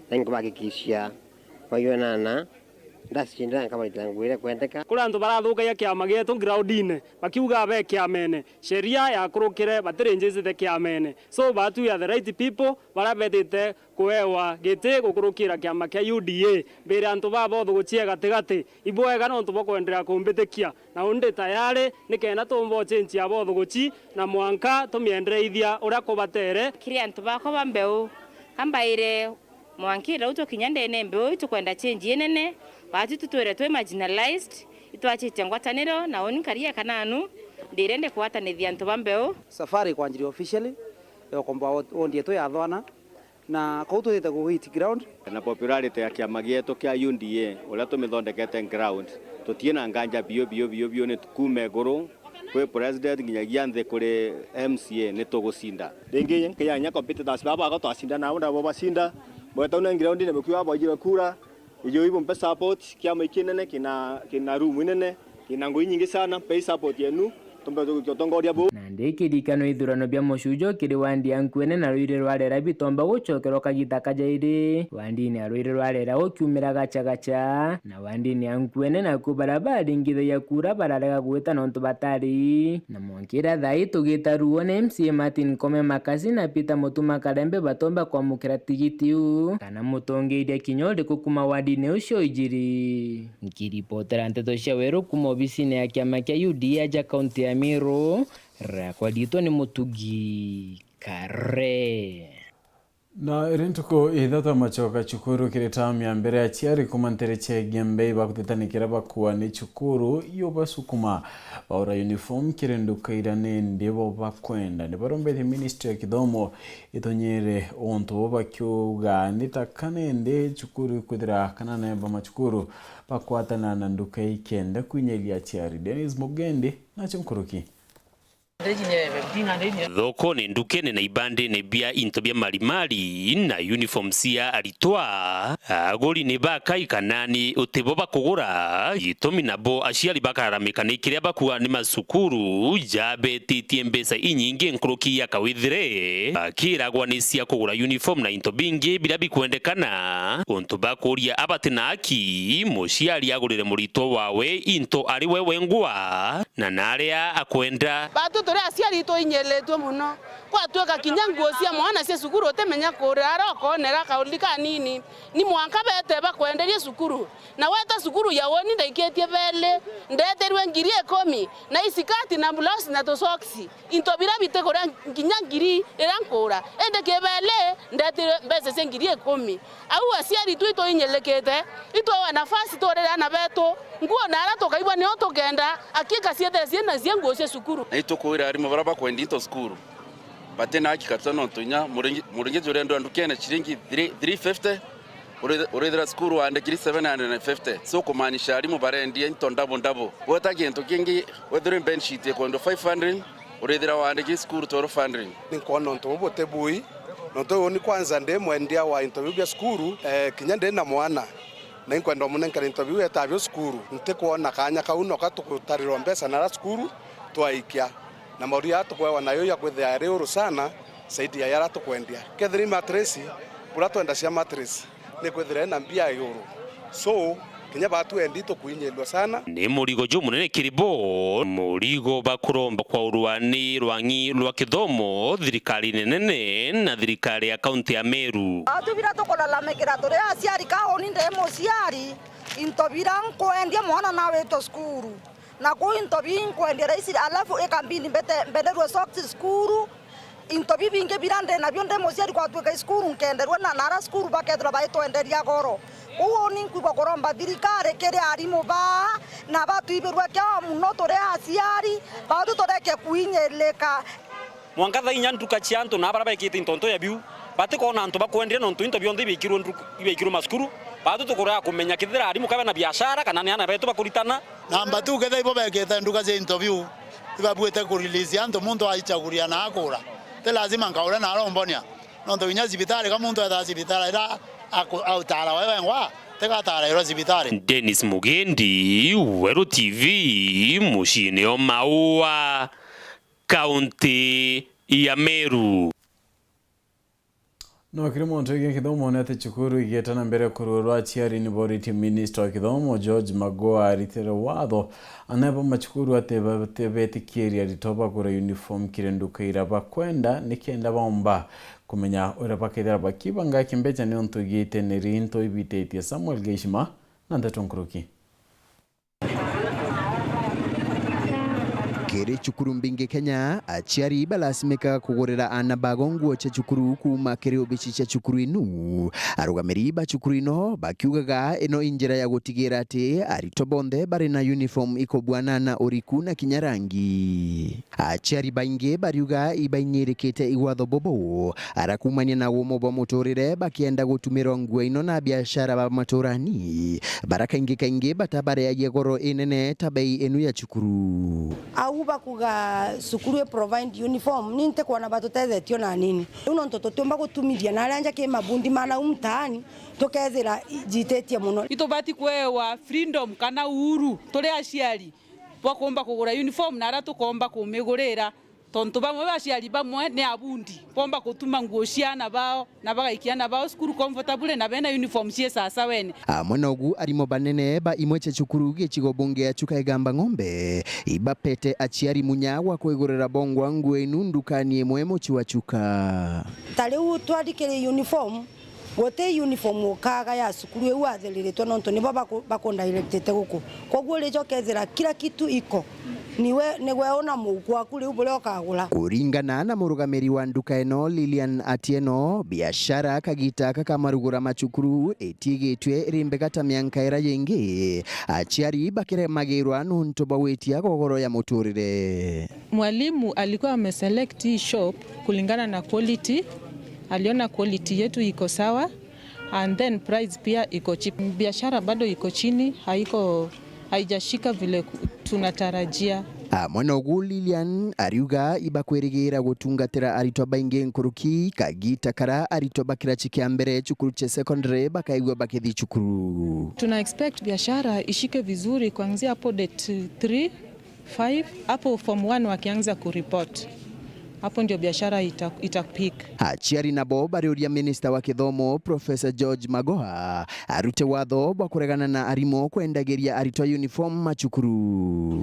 na inkubahakikishia baionana, ndacindira nkabaritira ngugi iria ikwendeka. Kuri antu barathukagia kiama gietu groundine, bakiuga be kiamene, sheria yakurukire, batirinjicite kiamene. So, baatu we are the right people, baria betite kuewa giti gukurukira kiama kia U D A. Mbire antu ba Bothogochi e gatigati, ibwega nontu bwa kwenderea kumbitikia. Na undi tayari, nikenda tumba ucenjia Bothogochi, na mwanka tumiendereithia uria kubatere. Kiri antu bakwa ba Mbeu, kambaire mwanka irau tukinya ndene Mbeu, itukwenda change inene, baatu tutwire twi marginalized, itwachitie ngwataniro, na uni nkari e kananu, ndire ndikwatanithia antu ba Mbeu. Safari ikwanjiria officially, ya ukomboa wo-, wondi yetu ya Thwana, na kuu tuthite ku hit ground. Na popularity ya kiama gietu kia U D A, uria tumithondekete ground, tutii na nganja biu, biu, biu, biu, ni kuuma iguru, kwi president nginyagia nthi kuri M C A, ni tugucinda. Ringi, nkinya competitors baba bakwa twacinda nabo, nabo bacinda. Bweta una ground ni bukiuga bwaijirwe kura, ijo ibumpe support, kiama iki nene kina, kina room inene, kina ngui nyingi sana, mpei support yenu, tumbe tugikia utongoria buu. Nandi ikirikano ithurano bia mucujo kiri wandi ya Nkuene na ruiri rwa Rera bitomba gucokerwa kagita kajairi. Wandini ya ruiri rwa Rera gukiumira gacha gacha, na wandini ya Nkuene naku baria baringithagia kura bararega gwita nontu batari na mwankira thaa ii tugita ruo na M C A Martin Kome Makasi na Peter Mutuma Karembe batomba kwamukira tigiti u kana mutongeria kinya uriku kuma wandini ucio ijiri. Nkiripotera nteto cia weru kuma obisine ya kiama kia U D A aja kaunti ya Meru, rakwa riitwa ni Mutugi Kare. Na iri ntuku ithatu amachoka cukuru kiri tamu ya mbere aciari kuma ntere cia Igembe ibakutetanikira bakua ni cukuru yubasukuma baura uniform kiri nduka iria nindi bo bakwenda. Nibarombetie ministry ya kithomo itonyere untu bo bakiuga ni ta kana indi cukuru ikwithira kana neba macukuru bakwatana na nduka ikenda kwinyeria aciari. Dennis Mugendi nacho nkuruki. Thokone, ndukene na ibandene bia into bia marimari na uniform cia aritwa, aguri ni bakai kana ni utibo bakugura. Gitumi nabo aciari bakararamika ni kiria bakua ni macukuru jabetitie mbeca inyingi nkuruki ya kawithire, bakiragwa ni cia kugura uniform na into bingi biria bikwendekana. Untu bakuria abati na aki, muciari agurire muritwa wawe into ari we wengwa, na naria akwenda. Batu turi aciari itwinyiritue mono. Kwatuika kinya nguo cia mwana cia cukuru utimenya kurira aria ukonera kauri kanini. Ni mwanka bete bakwenderie cukuru. Na weta cukuru ya woni ndaikitie beli, ndetirwe ngiri ikumi, na isikati na blouse na tusoksi. Into biria bitikuria nginya ngiri iria nkura. Indi kibeli, ndetirwe mbeca cia ngiri ikumi. Au aciari tu itwinyilikite, itwawa nafasi turire ana betu, nguo na aria tukaigua nio tukenda, akika ciethire ciina cia nguo cia cukuru. Na itukwira arimu baria bakwendia into cukuru, bati na haki kabisa, nontu inya muringi, muringi jurendwa ndukene ciringi three, three fifty, uri-, urithira cukuru waandikiri seven hundred and fifty. So kumaanisha arimu barendia into double double. Weta gintu kingi, wethirwe bedsheet ikwendwa five hundred, urithira waandikiri cukuru twelve hundred. Ninkwona untu bubu buti bui, nontu uu ni kwanza ndi mwendia wa into biu bia cukuru, eh, kinya ndi na mwana, na inkwenda umunenkere into biu etaa bio cukuru. Ntikwona kanya kau noka tugutarirwa mbeca na aria cukuru twaikia, na mauri aa tukwewa nayo ya kwithira yari uru sana zaidi ya yaria tukwendia. Kethira i mattress, buria twenda cia mattress, ni kwithira ina mbia iguru. So, Kinya batu endi tukuinyirwa sana. Ni murigo jumunene kiri bo, murigo bakuromba kwaurwa ni rwang'i rwa kithomo thirikarine nene na thirikari ya kaunti ya Meru. Atu bira tukulalamikira turi aciari, ka uni ndi muciari, into bira nkwendia mwana nawitwe cukuru. Na kuu into binkwendia raisi, alafu ikambindi mbete mbenderue socks cukuru. Into bibingi bira ndi nabio ndi muciari, gwatwika cukuru nkenderua na nara cukuru bakethirwa baitwenderia goro. Kuu uni nkwigua kuromba thirikari kiri arimu baa na batwibirue kiao muno turi aciari, batu tureke kuinyirika. Mwanka thaa inya nduka cia antu na baria baikite into nto ya biu, batikwona antu bakwendia nontu into bionthe ibiikirwe nduka, ibiikirwe macukuru. Batu tukurega kumenya kethira arimu ka bena biashara kana ni aana betu bakuritana. Namba tu, kethira ibo bekite nduka cia into biu, ibabuite ku release antu muntu aichaguria na akura. Ti lazima nkaure na arombonia. Nontu kinya cibitari, ka muntu etaa cibitari ira aku-, autara we wengwa, tigatarairwa cibitari. Dennis Mugendi, Weru T V, muciine o Maua, kaunti ya Meru. No kiri muntu igia kithomo ni ati cukuru igieta na mbere kururwa, aciari ni boritie minista wa kithomo George Magoha aritire watho aneba macukuru ati batibetikiria aritwa bagura uniform kiri nduka ira bakwenda, nikenda baumba kumenya uria bakethira bakibanga kimbeca niuntu igiite ni rinto ibititie. Samuel Geishima na ndeto nkuruki. Kiri cukuru mbingi Kenya, aciari balasimikaga kugurira aana bao nguo cia cukuru kuuma kiri obici cia cukuru inu. Arugamiri ba cukuru ino bakiugaga ino i njira ya gutigira ati aritwa bonthe bari na uniform ikubwana na uriku na kinya rangi. Aciari baingi bariuga ibainyirikite iwatho bubu, ara kuumania na umo bwa muturire bakienda gutumirwa nguo ino na biashara ba maturani, bara kaingi kaingi batabareagia goro inene ta bei inu ya cukuru. Au bakuga cukuru i provide uniform, ni ntikwona batutethetie ona anini. Riu nontu tutiumba gutumithia na aria nja ki mabundi ma nau mtaani, tukethira jititie muno. Itubati kwewa freedom kana uhuru turi aciari bwa kuumba kugura uniform na aria tukoomba kumigurira, tontu bamwe ba aciari bamwe ni abundi, boomba gutuma nguo cia aana bao na bagaikia aana bao cukuru comfortably na bena uniform cii sasaweni. Amwe na ugu, arimo banene ba imwe cia cukuru gicigo bunge ya Chuka Igamba Ng'ombe ibapete aciari munya gwa kwigurira bongwa nguo inu ndukani imwe mucii wa Chuka. Ta riu twathikiri uniform, Guti uniform ukaga ya cukuru iu athiriritwe, nontu nibo baku-, bakundirectite guku. Kwoguo rijo kethira kila kitu iko, niwe, niwe una muuku waku riu buria ukagura. Kuringana na murugamiri wa nduka ino, Lilian Atieno, biashara kagita aka ka marugura ma cukuru itiigitue iri mbega ta mianka ira yingi, aciari bakiremagirwa nontu bwa gwitia gogoro ya muturire. Mwalimu alikuwa ameselect hii shop kulingana na quality, aliona quality yetu iko sawa and then price pia iko cheap. Biashara bado iko chini, haiko, haijashika vile ku-, tunatarajia. Amwe nogu Lilian ariuga ibakwirigira gutungatira aritwa baingi nkuruki kagita kara aritwa ba kirachi kia mbere cukuru cia secondary bakaigua bakithi cukuru. Tuna expect biashara ishike vizuri kuanzia hapo date three, five, hapo form one wakianza kureport, hapo ndio biashara ita, ita peak. Aciari nabo bariuria minista wa kithomo Professor George Magoha arute watho bwa kuregana na arimu kwendagiria aritwa uniform macukuru.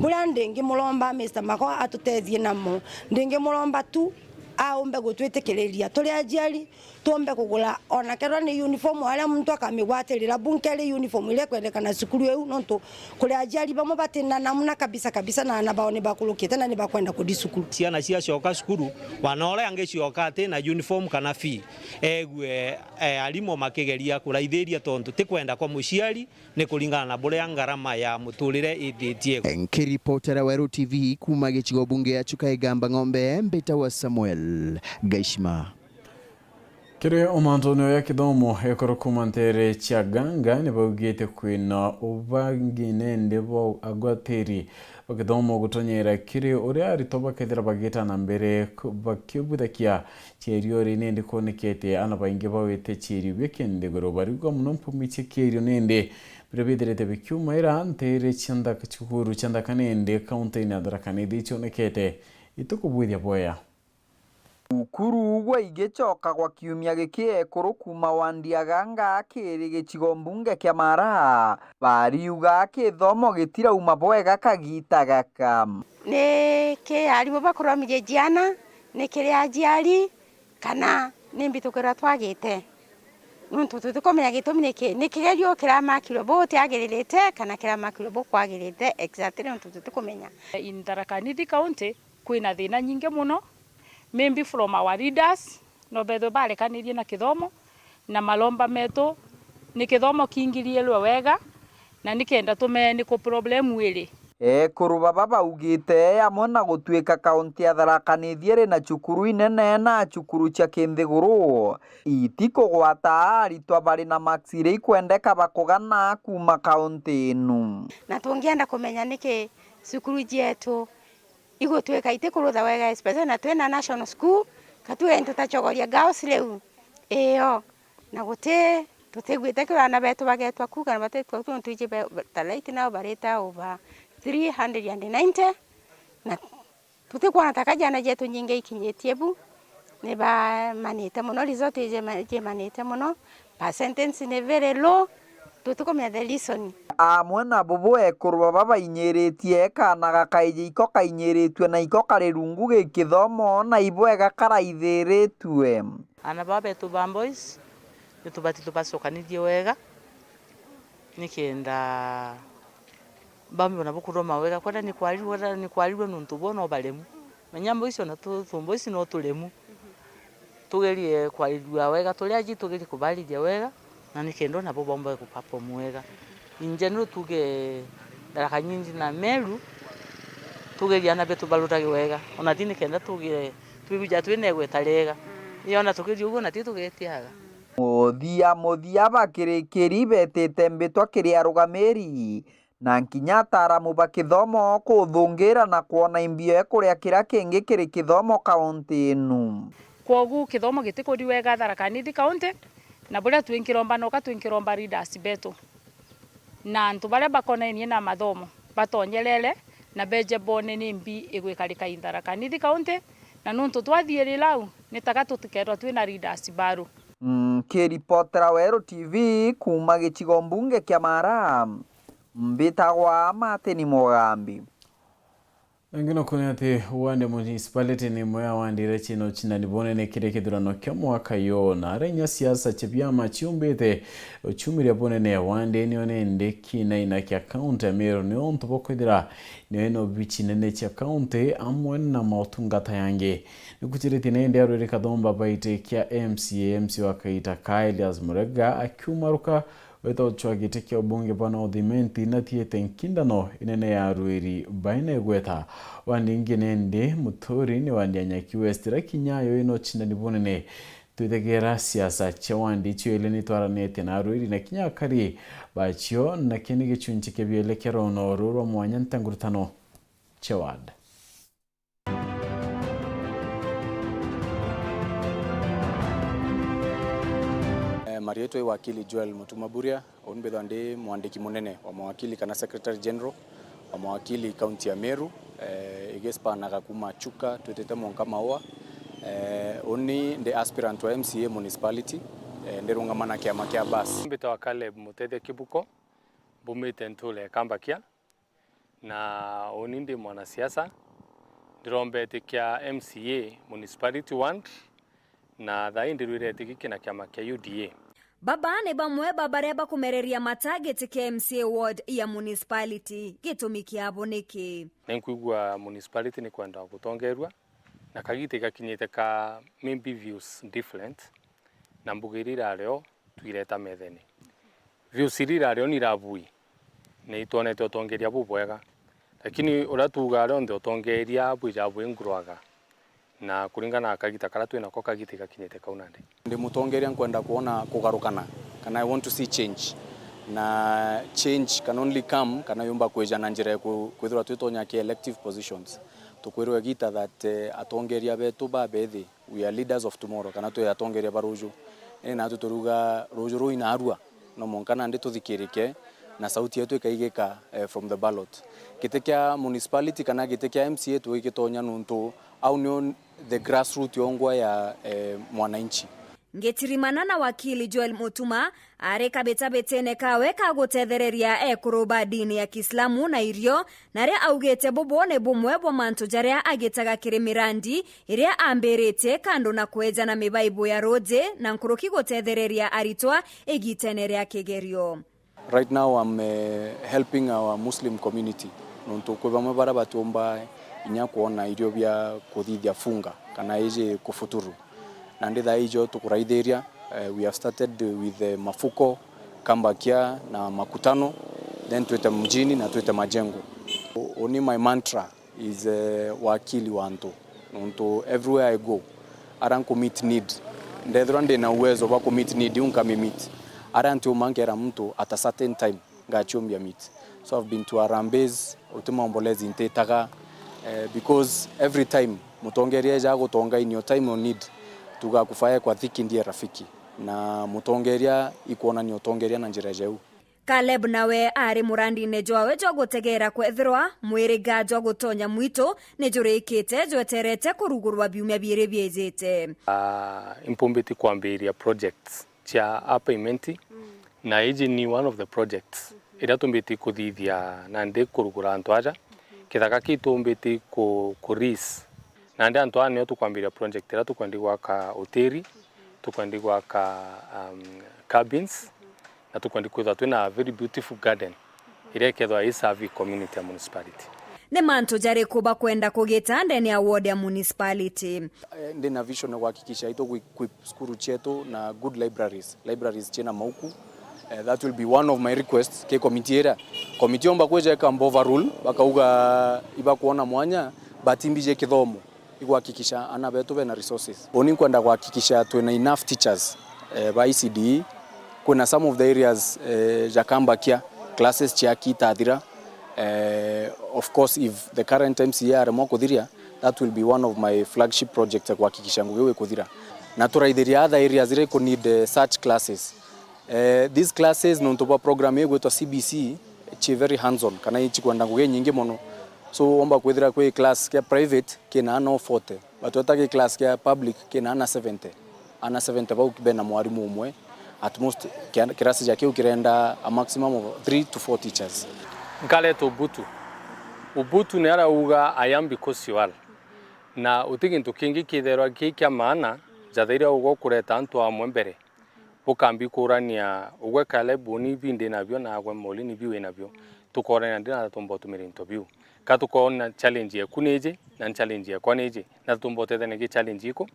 Buria ndingimuromba Mister Magoha atutethie namo, ndingimuromba tu aumbe gutwitikiriria turi aciari tuumbe kugura ona kethirwa ni uniform aria muntu akamigwatirira bu nkeri uniform iria ikwendekana cukuru iu, nontu kuri aciari bamwe bati na namna kabisa kabisa, na aana bao ni bakurukite na ni bakwenda kuthi cukuru. Ciana ciacoka cukuru, wana uria angicioka ati na uniform kana fee, egue, e, arimu makigeria kuraithiria, tontu ti kwenda kwa muciari, ni kuringana na buria ngarama ya muturire ithitie. Nkiripotera Weru T V kuuma gicigo bunge ya Chuka Igamba Ng'ombe, mbitagwa Samuel Gaishima. Kiri o mantune ya kithomo, ekuru kuuma nteere cia Ganga ni baugite kwina ubangi nende bwa agwatiri ba kithomo gutonyera kiri uria aritwa bakethira bagita na mbere ku-, bakibuthakia cierio ri nende kwonekete ana baingi bawite cierio bia kinthiguru. Bariuga muno mpumi cia kierio nende biria bithirite bikiumaira nteere cia nthaka, cukuru cia nthaka nende kaunti-ini ya Tharaka Nithi cionekete itukubwithia bwea. Ukuru ugwe igicoka gwa kiumia giki ekuru kuuma wandi ya Ganga kiri gicigo mbunge kia Mara, bariuga kithomo gitirauma bwega kagita gaka. Ni ki arimu bakuromirie ciana, ni kiri aciari, kana ni mbi tukirwa twagite? Nontu tutikumenya gitumi niki, ni kigerio kiramakirwe butiagiririte kana kiramakirwe bukwagirite exactly, nontu tutikumenya. In Tharaka Nithi County, kwina thina nyingi mono, maybe from our leaders, no bethwe barekanirie na kithomo, na malomba metu ni kithomo kingiriirwe wega, na nikenda tumenye ni ku problem iri. Ekuru baba baugite amwe na gutuika kaunti ya Tharaka Nithi iri na cukuru inene na cukuru cia kinthiguru, itikugwata aritwa bari na marks iria ikwendeka bakugana kuuma kaunti inu. Na tungienda kumenya niki cukuru cietu igutwika itikurutha wega, especially na twina national school, katuge nitutacogoria girls riu. Iyo, na guti, tutiguite kiria aana betu bagetwa ku, kana batetwa ku, nontu iji be-, ta right now barite over three hundred and ninety, na tutikwona ta ka ciana cietu nyingi ikinyitie bu, ni bamanite mono, result iji ma-, ijimanite mono, percentage ni very low, tutikumenya the reason. Amwe na bubu ekuru baba bainyiritie, kaana gakaiji iko kainyiritue na iko kari rungu gi kithomo, na ibwega karaithiritue. Aana baba betu ba boys, ni tubati tubacokanithie wega, nikenda bambe nabo kuthoma wega, kwenda ni kwarirua, kwenda ni kwarirua nontu bo no baremu. Menya boys ona tu, tu boys no turemu. Tugerie kwarirua wega, turi aji tugerie kubarithia wega, na nikenda nabo bombe kuperform wega. In general tuge Tharaka Nithi na Meru, tugerie aana betu barurage wega. Ona ti nikenda tuge, twigwija twina igweta riega. Ni ona tugerie uguo, na ti tugetiaga. Muthia muthia bakirikiri betite mbitwa kiri arugamiri, na nkinya ataaramu ba kithomo kuthungira na kwona imbio ya kuria kiria kingi kiri kithomo kaunti inu. Kwogu kithomo gitikuri wega Tharaka Nithi County, na buria twinkiromba noka twinkiromba leaders betu na antu baria bakonainie na mathomo batonyerere na beje bone ni mbi igwikarika in Tharaka Nithi County, na nontu twathiirira au ni taga tutikeethirwa twina leaders baru. Nkiripotera Weru T V kuuma gicigo mbunge kia Mara, mbitagwa Martin Mugambi. Ingi no kwona ati Wande Municipality ni imwe ya wandi iria ciina ucindani bunene kiri kithurano kia mwaka yo, na aria inya siasa cia biama ciumbite uciumiria bunene wandi nio nindi kinaina kia kaunti ya Meru, ni untu bwa kwithira nio ina obici nene cia kaunti amwe na mautungata yangi. Ni kuciritie nindi arwiri kathumba baiti kia M C A, M C A wa kaita ka Elias Murega akiumaruka weta ucwa giti kia ubunge bwa North Imenti na thiete nkindano inene ya arwiri baina igweta. Wandi ingi nindi Muturi ni wandi ya Nyaki West, iria kinya yo ina ucindani bunene. Twithegera siasa cia wandi icio ili ni twaranitie na arwiri na kinya akari bacio, na kii ni gicunci kia biele kia rono ruru rwa mwanya nta ngurutano cia ward. Eh, marietwa i wakili Joel Mutuma Buria, uu mbithwa ndi mwandiki munene wa mawakili kana Secretary General wa mawakili kaunti ya Meru, eh, igispanaga kuma Chuka twitite mwanka Maua. Eh, uni ndi aspirant wa M C A municipality, eh, ndirungama na kiama kia bus. Mbitwa Caleb Mutethia Kibuko, mbumite nture Kambakia. Na uni ndi mwanasiasa, ndirombete kia M C A Municipality Ward, na thaa ii ndirwirete giki na kiama kia U D A. Baba ni bamwe ba baria bakumereria mata giti kia M C A ward ya municipality. Gitumi kiabo niki? Ni nkwigua municipality ni kwenda gutongerua, na kagita igakinyite ka maybe views different, na mbuga iria irari o twireta methene. Views iria irari o ni irabui, ni itwonete utongeria bubwega, lakini uria tuugaa rionthe utongeria bwija bwi nguruaga, na kuringana na kagita karia twinako, kagita igakinyite kau nandi. Ndi mutongeria, nkwenda kwona kugarukana, kana I want to see change, na change can only come kana yumba kwija na njira ya ku-, kwithirwa twitonya ki elective positions. Tukwirwa igita that, eh, atongeria betu babethi, we are leaders of tomorrow, kana twi atongeria ba ruju. Indi natu turiuga ruju ruu inarua, no mwanka nandi tuthikirike na sauti yetu ikaigika, eh, from the ballot. Giti kia municipality kana giti kia M C A twigitonya nuntu Au nio the grassroot yongwa ya, eh, mwananchi. Ngitirimana na wakili Joel Mutuma, ari kabitabitine kawe ka gutethereria ekuru ba dini ya Kiislamu na irio, na aria augite bubu ni bumwe bwa mantu jaria agitaga kiri mirandi iria ambiritie, kando na kweja na mibaibu ya ruuji na nkuruki gutethereria aritwa igitene ria kigerio. Right now I'm, eh, helping our Muslim community, nontu kwi bamwe baria batiumba inya kwona irio bia kuthithia funga kana iji kufuturu. Nandi thaa ijo tukuraithiria, eh, we have started with, eh, mafuko, kambakia na makutano, then twite mjini na twite majengo. U-, uni my mantra is, eh, wakili wa antu. Nontu everywhere I go, aria nku meet need, ndethirwa ndina uwezo bwa ku meet need, iu nkami meet. Aria ntiuma nkera muntu at a certain time, ngachiumbia meet. So I've been to harambees, uti maombolezi ntitaga, eh, because every time mutongeria eja gutonga in your time of need, tugakufa e kwa dhiki ndiye rafiki. Na mutongeria ikwonania utongeria na njira jeu. Caleb nawe ari murandine jwawe jwa gutegeera kwethirwa mwiriga jwa gutonya mwitu ni jurikite jweterete kurugurwa biumia biiri biijite. Ah, impumbiti kwambiria projects cia Upper Imenti, na iji ni one of the projects iria tumbiti kuthithia nandi kurugura antu aja. Kithaka kitumbiti ku, ku lease. Nandi antu aa nio tukwambiria project iria tukwendi gwaka hoteli, tukwendi gwaka, um, cabins, na tukwendi kwithirwa twina a very beautiful garden iria ikethirwa i serve community ya municipality. Ni mantu jariku bakwenda kugita ndene ya ward ya municipality? Eh, ndina vision ya kuhakikisha itu ku equip cukuru cietu na good libraries, libraries ciina mauku. Eh, that will be one of my requests ki committee iria. Committee yomba kwija ikamba overrule, bakauga ibakwona mwanya, but imbiji kithomo. Iguhakikisha ana betu bena resources. Uni nkwenda kuhakikisha twina enough teachers, eh, ba E C D E. Kwina some of the areas, eh, ja kambakia, classes ciaki itathira. Eh, of course, if the current M C A aremwa kuthiria, that will be one of my flagship projects ya kuhakikisha ngugi iu ikuthira. Na turaithiria other areas iria iku need, eh, such classes. Eh, these classes, nontu bwa program igwitwa C B C, ci very hands on, kana ichikwenda ngugi nyingi mono. So, womba kwithira kwi class kia private, kina ana forty, but weta ki class kia public, kina ana seventy. Ana seventy bau bena mwarimu umwe, at most, kia-, kirasi ja kiu kirenda a maximum of three to four teachers. Nkareta Ubuntu. Ubuntu ni arauga, "I am because you are." Na uti gintu kingi kitherwa ki kia maana, jathaira uga ukureta antu amwe mbere. Bukambi kuurania, ugwe Caleb, uni ibi ndi nabio, na agwe Molly ni bi wi nabio. Tukoorania ndi na tuumba utumira into biu. Ka tukoona challenge yeku ni iji, na challenge yekwa ni iji, na tuumba utethania gi challenge iku.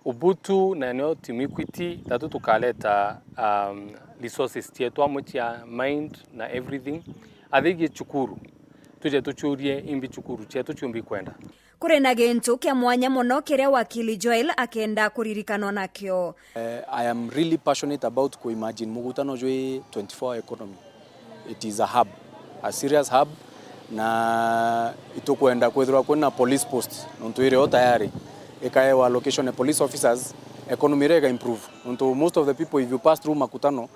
Ubuntu na nio Team Equity, tatu tukareta, um, resources cietu amwe cia mind na everything. Athigie cukuru, tuje tuchurie imbi cukuru cietu ciumbi kwenda. Kuri na gintu kia mwanya mono kiria wakili Joel akenda kuririkanwa nakio. Eh, I am really passionate about ku imagine mugutano jwi twenty-four hour economy. It is a hub, a serious hub, na itukwenda kwithirwa kwina police post, nontu iri o tayari, ikaewa location ya police officers, economy iria iga improve. Nontu most of the people, if you pass through makutano,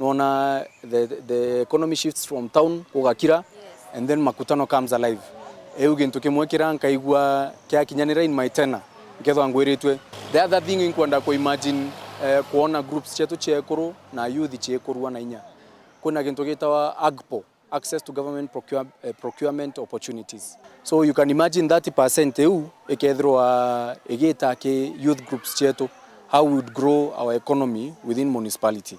nwona the, the economy shifts from town kugakira, and then makutano comes alive. Iu gintu kimwe kiria nkaigua kiakinyanira in my tenure, nkethwa ngwiritwe. The other thing inkwenda ku imagine, eh, kuona groups cietu cia ekuru na youth ciikurua na inya. Kwina gintu gitawa AGPO, Access to Government Procure-, eh, Procurement Opportunities. So you can imagine thirty percent iu ikethirwa igita ki youth groups cietu, how we would grow our economy within municipality.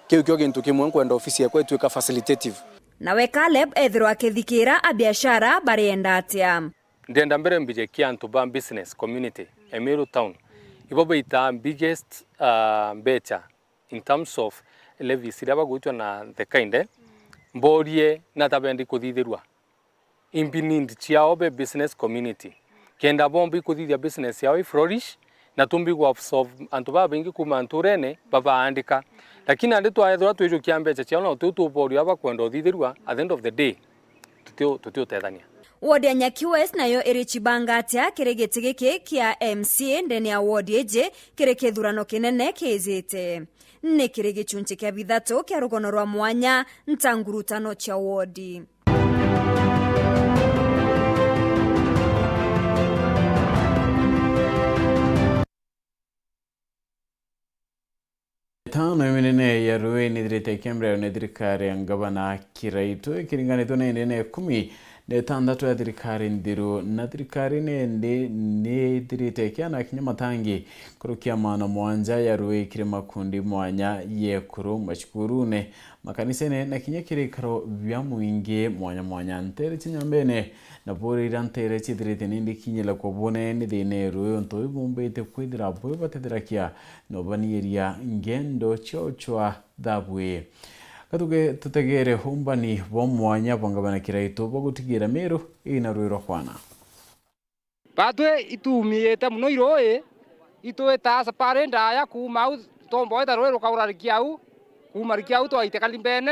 Kiu kio gintu kimwe nkwenda ofisi yakwa itwika facilitative. Nawe Caleb ethirwa akithikira abiashara barienda atia? Ndienda mbere mbije ki antu ba business community, Emiru Town. Ibo baitaa biggest, ah, mbecha in terms of levies iria bagwitwa na the kind, eh, mborie nata bendi kuthithirua. Imbi need ciao be business community. Kenda bombi kuthithia business yao i flourish, na tumbi gwa absorb antu babaingi kuma nturene babaandika. Lakini andi twaethirwa twijukia mbecha ciao na utiu tuborio aba kwenda uthithirua, at the end of the day, tutiu-, tutiutethania. Ward ya Nyaki West nayo iri chibanga atia kiri giti giki kia M C A ndene ya ward iji kiri kithurano kinene kiijite? Ni kiri gichunchi kia bithatu kia rugono rwa mwanya nta ngurutano cia ward. itano iminene ya ruui nithirite ikiambirirwa ni thirikari ya ngavana Kiraitu, ikiringanitwe na indi na ikumi na itantatu ya thirikari nthiru, na thirikari nindi nithirite ikiana kinya matangi nkuruki ya maana mwanja ya ruui kiri makundi mwanya ya ekuru, macukurune, makanisene na kinya kiri ikaro bia mwingi mwanya mwanya. Nteere cia Nyambene na Buuri iria nteere ciithirite nindi kinyila kwa bunene ni thiina ya ruui, untu bubumbite kwithira bubatetherakia na ubaniiria ngendo cia uchwa thabu ii. Gatuge tutegeere umbani bwa mwanya bwa ngavana Kiraitu bwa gutigira Meru ina ruui rwa kwana. Batwi ituumiite mono iruui, itwitaa sapari ndaaya kuuma au, twomba gwita ruui rukaurarikia au, kuumarikia au twaite Kalimbene.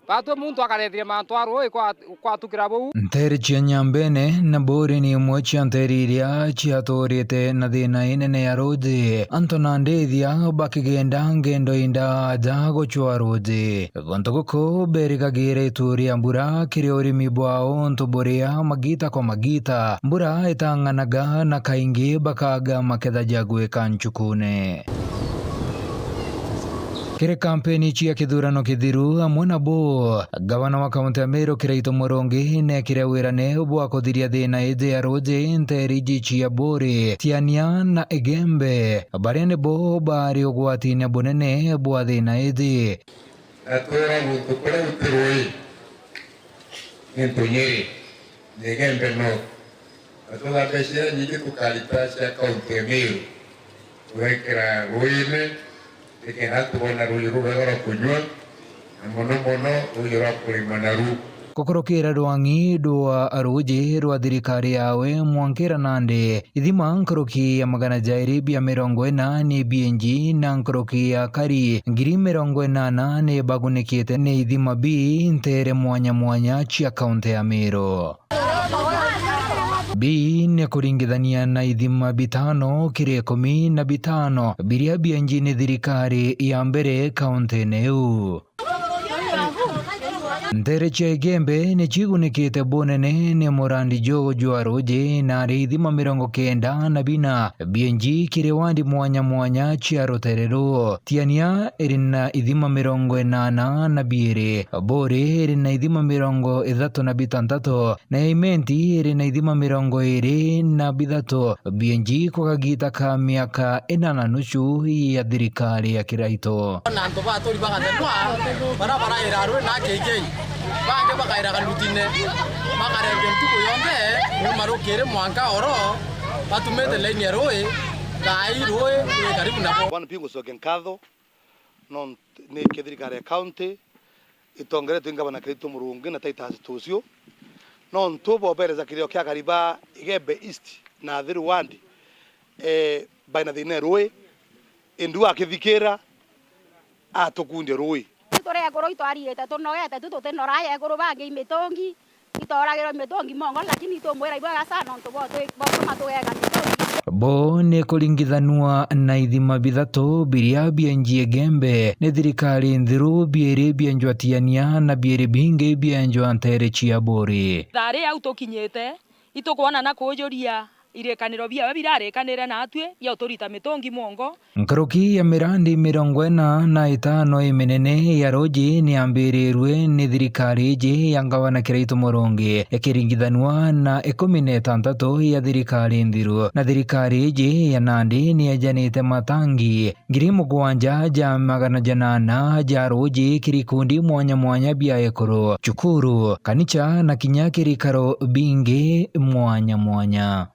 Batwi muntu akarethiria mantu a ruui kwa, kwatukira buu. Nteere cia Nyambene na Buuri ni imwe cia nteere iria ciatuurite na thiina inene ya ruuji, antu na ndithia bakigenda ngendo indaaja gucwa ruuji. Guntu guku berikagira itu ria mbura kiri urimi bwao, untu buria magiita kwa magiita mbura itang'anaga na kaingi bakaaga maketha ja gwika ncukune. Kiri kampeni cia kithurano kithiru amwe nabo, gavana wa kaunti ya Meru Kiraitu Murungi neekire wirane bwa kuthiria thiina iji ya ruuji nteere iji cia Buuri, Tiania na Igembe, baria nibo baari ugwatine bunene bwa thiina iji. Na twira guntu kuria guti ruui ni Ntunyiri, ni Igembe North. Na twitha mbeca iria nyingi tukarita cia kaunti ya Meru, tugekira ruuine, nikenda tubona ruuji rurwega rwa kunyua, na mono mono ruuji rwa kurima naru. Gukurukira rwang'i rwa ruuji rwa thirikari yawe mwankira nandi, ithima nkuruki ya magana jairi bia mirongo ina ni bienji, na nkuruki ya kari ngiri mirongo inana ni bagunikite ni ithima bii nteere mwanya mwanya cia kaunti ya Meru. Bii ni kuringithania na ithima bitano kiri ikumi na bitano biria bienji ni thirikari ya mbere kauntine iu. Nteere cia Igembe ni ciigunikite bunene ni murandi juu jwa ruuji, na ari ithima mirongo kenda na bina bienji kiri wandi mwanya mwanya cia rutere ruu. Tiania iri na ithima mirongo inana na biiri, Buuri iri na ithima mirongo ithatu na bitantatu, na Imenti iri na ithima mirongo iiri na bithatu, bienji kwa kagiita ka miaka ina na nusu ya thirikari ya Kiraitu. Na antu baturi bagathenwa, bara baraira ruui na K K, bangi bakaira karutine, bakarengia ntuku yonthe, kuuma rukiri mwanka oro, batumite laini ya ruui, thaai ruui rwi karibu nabo. Bwana Mpingu, cokia nkatho, no ni kithirikari ya county, itongeretwe ni Ngavana Kiraitu Murungi na Titus Tucio, nontu bobereza kirio kia akari ba Igembe East na Athiru Ward, eh, baina thiina ya ruui, indi akithikira atukundia ruui. Turi ekuru itwariite tunogete tu, tutinora ekuru bangi imitungi, itoragirwa mitungi mongo, lakini itumwira ibwega sana nontu botwi-, botuma tugeka mitungi. Bo ni kuringithanua na ithima bithatu biria bienji Igembe ni thirikari nthiru, biiri bienjwa Tiania na biiri bingi bienjwa nteere cia Buuri. Thaari au tukinyite, itukwona na kuujuria irikaniro biawe birarikanire naatwi bia uturita mitungi mongo. Nkuruki ya mirandi mirongo ina na itano iminene ya ruuji ni yambirirue ni thirikari iji ya Ngavana Kiraitu Murungi, ikiringithanua na ikumi na itantatu ya thirikari nthiru. Na thirikari iji ya nandi ni yejanite matangi ngiri mugwanja ja magana janana ja ruuji kiri ikundi mwanya mwanya bia ekuru, cukuru, kanicha na kinya kiri ikaro bingi mwanya mwanya.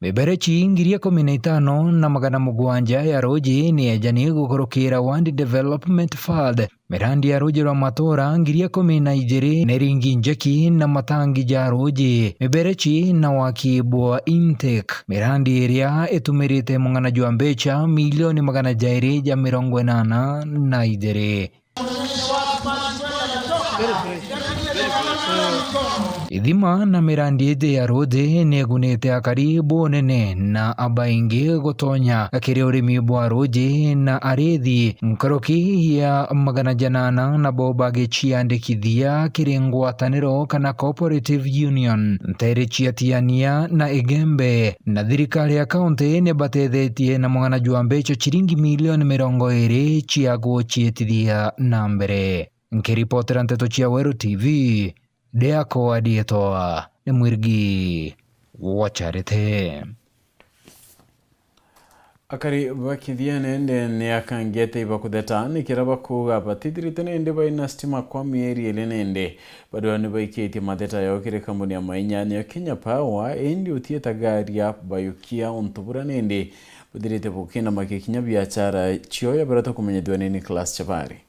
Miberechi ngiri ikumi na itano na magana mugwanja ya ruuji ni yejani gukurukira Ward Development Fund. Mirandi ya ruuji rwa matura ngiri ikumi na ijiri ni ringi njeki na matangi ja ruuji, miberechi na waki bwa intake. Mirandi iria itumirite mung'ana jwa mbecha milioni magana jairi ja mirongo inana na ijiri. Ithima na mirandi iji ya ruuji ni igunite akari bunene na abaingi gutonya kiri urimi bwa ruuji na arithi. Nkuruki ya magana janana nabo bagiciandikithia kiri ngwataniro kana cooperative union, nteere cia Tiania na Igembe, na thirikari ya kaunti ni batethetie na mugana jwa mbeca ciringi milioni mirongo iri cia guciitithia na mbere. Nkiripotera nteto cia Weru T V, Ndiako Adietwa ni Mwirigi wa Charity. Akari ba Kithiene ndene ya Kangete ibakutheta ni kira bakuuga batithirite nindi baina stima kwa mieri iri nindi. Barua ni baikitie matheta yao kiri kambuni ya mainya niyo Kenya Power, indi utietaga ria bayukia untu buria nindi buthirite bukinama kikinya biachara cio ya baria tukumenyithua ni Nicholas Chabari.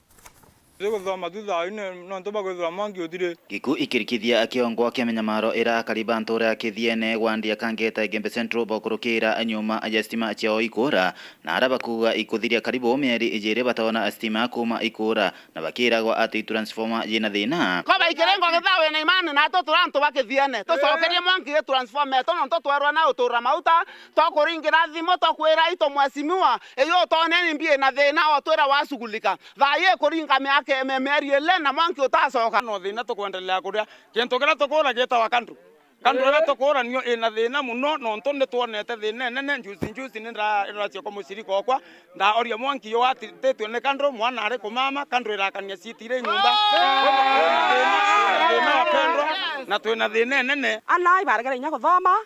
Tiguthoma tu thaa ine nontu bwa kwithirwa mwanki uthiri. Giku ikirikithia akiongwa kia minyamaro ira akari ba ntura ya Kithiene gwandia Kangeta Igembe Central bakurukira nyuma ya stima ciao ikuura, na ara bakuuga ikuthiria karibu mieri ijiri bataona stima kuuma ikuura, na bakiragwa ati transformer yina thina. Ko baikirengo githaa wina imani natu turi antu ba Kithiene, tucokerie mwanki transformer yetu nontu twerwa na utura mauta, twakuringira thimu, twakwira itu mheshimiwa, iyo utoneni mbi ina thina, otwira washughulika. Thaa ii ikuringa miaka ime mieri ile na mwanki utacoka. No thina tukwendelea kuria. Kintu kiria tukuura gitawa kandru. Kandru iria tukuura nio ina thina muno, nontu ni twonete thina inene. Njuzi, njuzi ni ndira-, ndiracia kwa mucirika okwa, ndaoria mwanki yo atititwe ni kandru, mwana ari kumama, kandru irakania citi iri nyumba. Koguo twina thina, thina wa pendwa, na twina thina inene. Ana ibaregere inya kuthoma,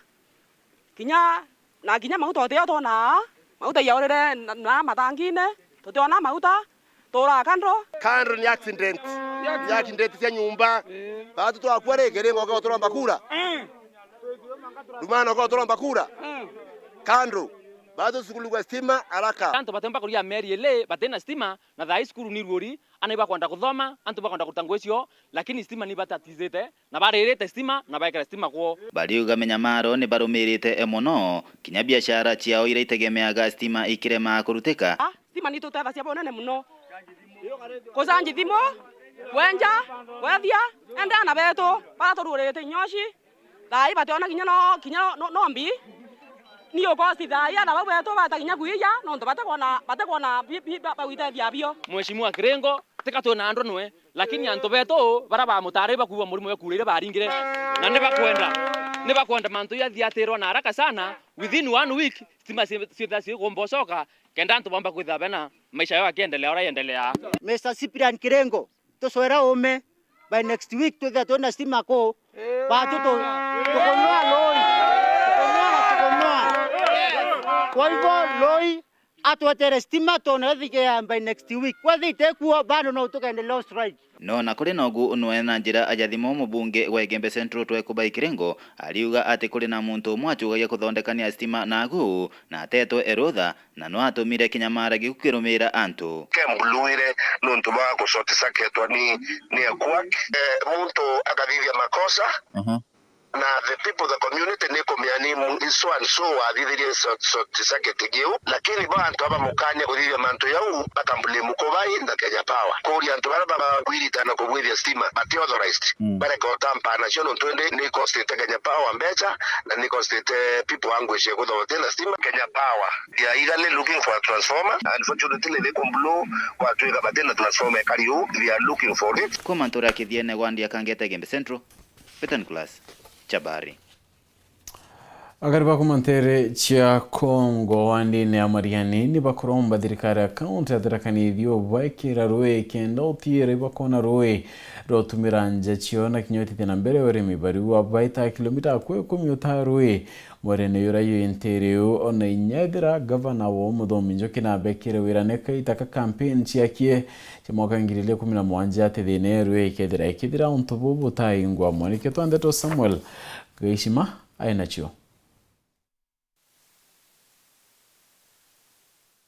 kinya, na kinya mauta utio twonaa, mauta yaurire na, na mathangine, tutiona mauta, turaa kandro. Kandro ni accident. Ni accident cia nyumba. Batu twakua ri kiringo kwa turomba kura. Rumana kwa turomba kura. Kandro. Batu sukulu kwa stima haraka. Antu batemba kuria mieri ili batina stima, na thaa ii cukuru ni ruuri, ana ibakwenda kuthoma, antu bakwenda kuruta ngugi cio, lakini stima ni batatizite. Na baririte stima na baekera stima kwoo. Bariuga minyamaro ni barumirite mono, kinya biashara ciao iria itegemeaga stima ikirema kurutika. Ah, stima ni itutethagia bunene muno. Kucanji thimu, kwenja, kwethia, ende ana betu, bara tururirite inyoshi, thaa ii bationa kinya no, kinya no, no, no mbi. Ni ukosi thaa ii ana bau betu bata kinya kuija, nontu batikwona, batikwona bi-, bi-, ba-, bagwitethia bio. Mheshimiwa Kirengo, tika twina andru nwe, lakini antu betu bara bamutari bakuuga murimo wekurire baringire, na ni bakwenda, ni bakwenda mantu yathiatirwa na haraka sana, within one week, stima ci-, ciithira cigumbocoka, kenda antu bamba kwithira bena maisha yao yakiendelea uria yendelea. Mister Cyprian Kirengo, tucwera ume, by next week twithira twina stima kuu, batu tu-, tukunywa loi, tukunywa na tukunywa. Kwa hivyo loi, atwetere stima twone ethikea by next week. Kwethira itekuo, bado no tukendelea strike. No na kuri nogu nwe na njira ya thimu, mubunge wa Igembe Central Twekubai Kirengo ariuga ati kuri na muntu umwe acugagia kuthondekania stima nagu na atetwe erutha, na no atumire kinyamara giku kirumira antu. Kembuluire nuntu bwa gucotisaketwa ni, ni equack. Eh, muntu akathithia makosa, na the people, the community, ni kumenya ni mu-, ni so and so wathithirie so-, short circuit giu, lakini ba antu aba mukania kuthithia mantu jau, bakambuli Mukubai na Kenya Power. Kuria antu bara ba-, bakwirita na kubwithia stima, bati authorized. Bareka utampa nacio nontu indi ni costite Kenya Power mbeca, na ni costite people anguish ya kwithirwa batina stima. Kenya Power, they are eagerly looking for a transformer. Unfortunately, they kumbulu gwatwika batina transformer ikari uu, they are looking for it. Kuma ntura ya Kithiene gwandia Kangeta Igembe Central, Betan Class, Chabari. Akari ba kuma ntere cia Congo wa ndini ya Mariani ni bakuromba thirikari ya kaunti ya Tharaka Nithi ubaikira rui kenda utiira ibakona rui rwa utumira nja cio na kinya utithia na mbere urimi. Bariu abaita kilomita akwe ikumi utaa rui mwerene yura yu intiri u ona inya ethira gavana wo Muthomi Njuki nabekire wira ni kaita ka campaign ciakie cia mwaka ngiri igiri ikumi na mugwanja ati thina iru ikethira ikithira untu buu butaingwa. Mwaniki twa ndeto Samuel Gaishima ai nacio.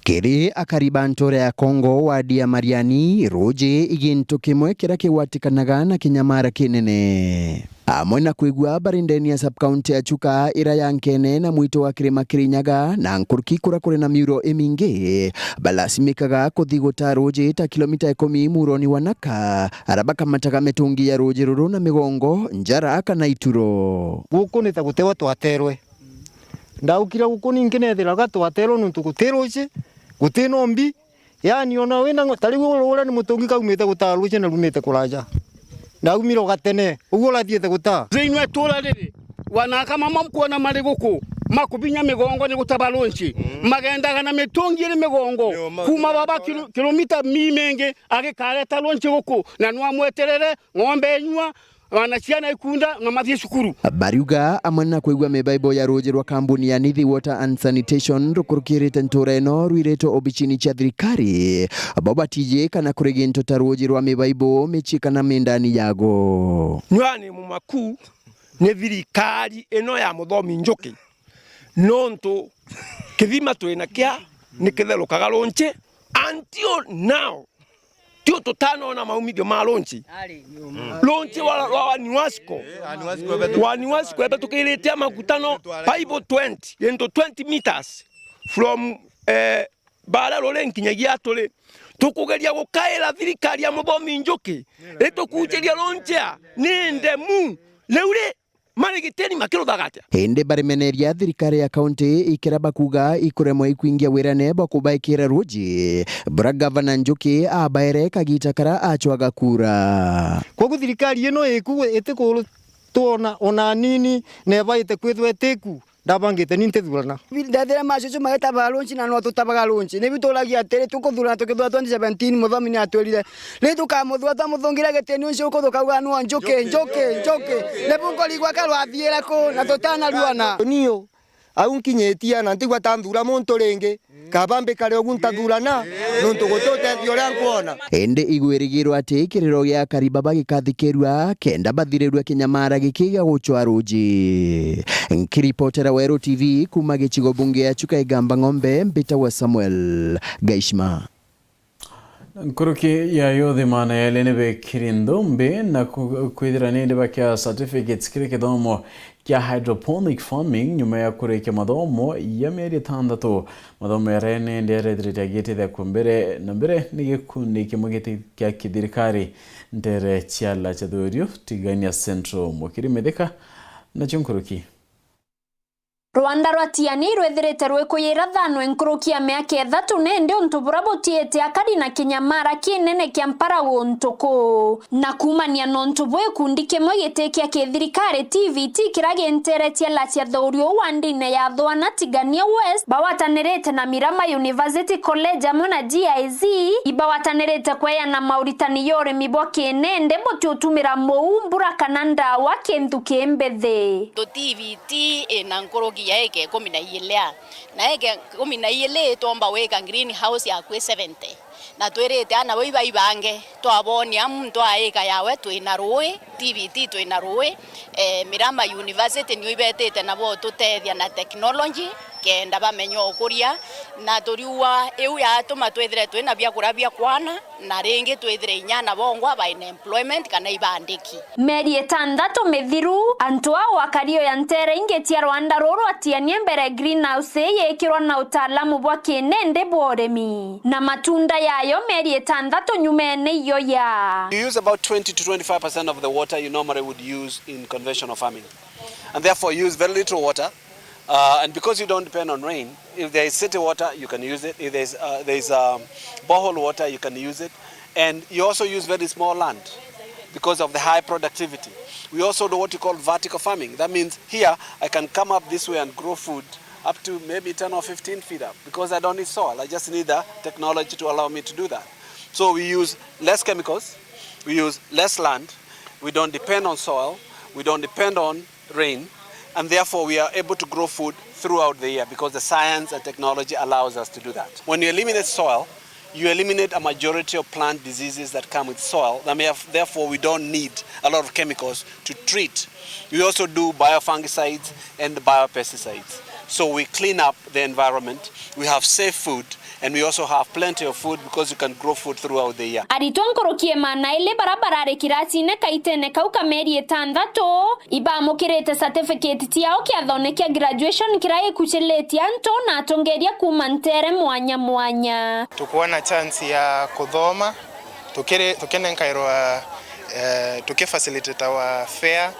Kiri akari ba ntura ya Kongo, wadi ya Mariani, ruuji i gintu kimwe kiria kigwatikanaga na kinyamara kinene. Amwe na kwigua bari ndene ya sub-county ya Chuka, ira ya nkene na mwito wa kirima Kirinyaga, na nkuruki kura kuri na miuro imingi, balasimikaga kuthi guta ruuji ta kilomita ikumi muroni wa Naka, ara bakamataga mitungi ya ruuji ruru na migongo, njara kana ituro. Guku ni ta gutewa twaterwe. Ndaukira guku ninki nethiraga twaterwe nontu guti ruuji, guti nombi. Yaani ona wina ngo-, ta riu uru uria ni mutungi kaumite gutaa ruuji na rumite kuraja. Ndaumire o gatene, uguo urathiite gutaa. Thiini wa itura riri, wanaka mama mkwona mari guku, makubinya migongo ni gutaba ruuji. Magendaga na mitungi iri migongo, kuma baba kilo-, kilomita mimingi, agikareta ruuji guku, na nwamweterere, ng'ombe inyua, Wana ciana ikunda na mathie cukuru. Bariuga amwe na kwigua mibaibo ya ruuji rwa kambuni ya Nithi Water and Sanitation rukurukirite ntura ino rwiritwe obichini cia thirikari, bo batiji kana kuri gintu ta ruuji rwa mibaibo, michii kana mindani yago. Nyua ni mumaku ni thirikari ino ya Muthomi Njuki, nontu kithima twina kia ni kitherukaga ruuji until now. Tio tutanoona maumithio ma ruuji. Ruuji wa, wa, wa Niwasco. Wa Niwasco ebetukirite amakutano five twenty into twenty meters from, eh, bara ruri nkinyagia turi. Tukugeria gukaira thirikari ya Muthomi Njuki itukujiria ruuji a ni ndemu. Riu ri, Mari gitini makiruthaga atia? Indi barimeneria thirikari ya kaunti ikira bakuga ikuremwa ikwingia wirane bwa kubaikira ruuji, bura gavana Njuki abaere kagita kara acwaga kura. Kwogu thirikari ino iku itikurutwona ona anini, na ibaite kwithwa itiku, ndabangite ni ntithurana. Ndethire macucu magitabaga ruuji na no tutabaga ruuji. Ni bituragia atiri, tukuthurana tukithura twenty seventeen, Muthomi ni atwirire, "Riu tukamuthura twamuthungire gitini ucio ukuthuka uga nwo Njuki, Njuki, Njuki." Ni bunkurigwa karwathiire ku na tutanaruana. Niu au nkinyitie na ntigwa ta nthura muntu ringi, kaba mbikare ugu ntathurana, nontu guti utethio uria nkwona. Indi igwirigirwa ati kiriro gia akari baba gikathikirua kenda bathirirua kinyamara giki gia gucwa ruuji. Nkiripotera Weru T V kuma gicigo bunge ya Chuka Igamba Ng'ombe, mbitagwa Samuel Gaishima. Nkuruki ya youth maana yeli ni bekiri nthumbi na ku-, kwithira nindi bakia certificates kiri kithomo kia hydroponic farming nyuma ya kurikia mathomo ya mieri itantatu. Mathomo yaria nindi yarethirite agitithia ku mbere na mbere ni gikundi kimwe giti kia kithirikari ntere cia Lacha Thurio, Tigania Central. Mukiri Mithika nacio nkuruki. Rwanda rwa Tiani rwithirite rwikuyira thanwe nkuruki ya miaka ithatu, nindi untu bura butiite akari na kinyamara kinene kia mparagu ntuku. Na kuumania na untu buu, gikundi kimwe giti kia kithirikari T V T kiria ginteretie Lacha Thurio wa ndine ya Thwana Tigania West, bawatanirite na Mirama University College amwe na G I Z, ibawatanirite kweana mauritani ya urimi bwa kinindi butiutumira muu, mbura kana ndawa kintu kimbithi. Nontu T V T ina nkuruki ya eka ikumi na iili a, na eka ikumi na iili twomba gwika greenhouse ya akui seventy. Na twirite ana bau ibaibange, twabonia muntu a eka yawe twina ruui, T V T twina ruui, eh, Mirama University nio ibetite nabo tutethia na technology, kenda bamenya ukuria, na turiuga iu yatuma twithire twina biakuria bia kwana, na ringi twithire inya ana bongwa baina employment kana ibandiki. Mieri itantatu mithiru, antu aa gwakario ya ntere ingi cia rwanda ruru rwa Tiania mbere greenhouse ii yikirwa na utaalamu bwa kinindi bwa urimi, na matunda yayo mieri itantatu nyumene iyo ya. You use about twenty to twenty-five percent of the water you normally would use in conventional farming, and therefore use very little water. Uh, and because you don't depend on rain, if there is city water, you can use it. If there's, uh, there's, um, borehole water, you can use it. And you also use very small land because of the high productivity. We also do what you call vertical farming. That means here I can come up this way and grow food up to maybe ten or fifteen feet up because I don't need soil. I just need the technology to allow me to do that. So we use less chemicals, we use less land, we don't depend on soil, we don't depend on rain, and therefore we are able to grow food throughout the year because the science and technology allows us to do that. When you eliminate soil, you eliminate a majority of plant diseases that come with soil, and we have, therefore we don't need a lot of chemicals to treat. We also do biofungicides and biopesticides. So we clean up the environment, we have safe food, and we also have plenty of food because you can grow food throughout the year. Aritwa nkuruki e maana ili bara barari kiracine kaitene kau ka mieri itanthatu, ibamukirite certificate ciao kiathone kia graduation kiria gikuciritie antu na atongeria kuuma ntere mwanya mwanya. Tukwona chance ya kuthoma, tukiri-, tukinenkairwa, eh, tukifacilitatawa fare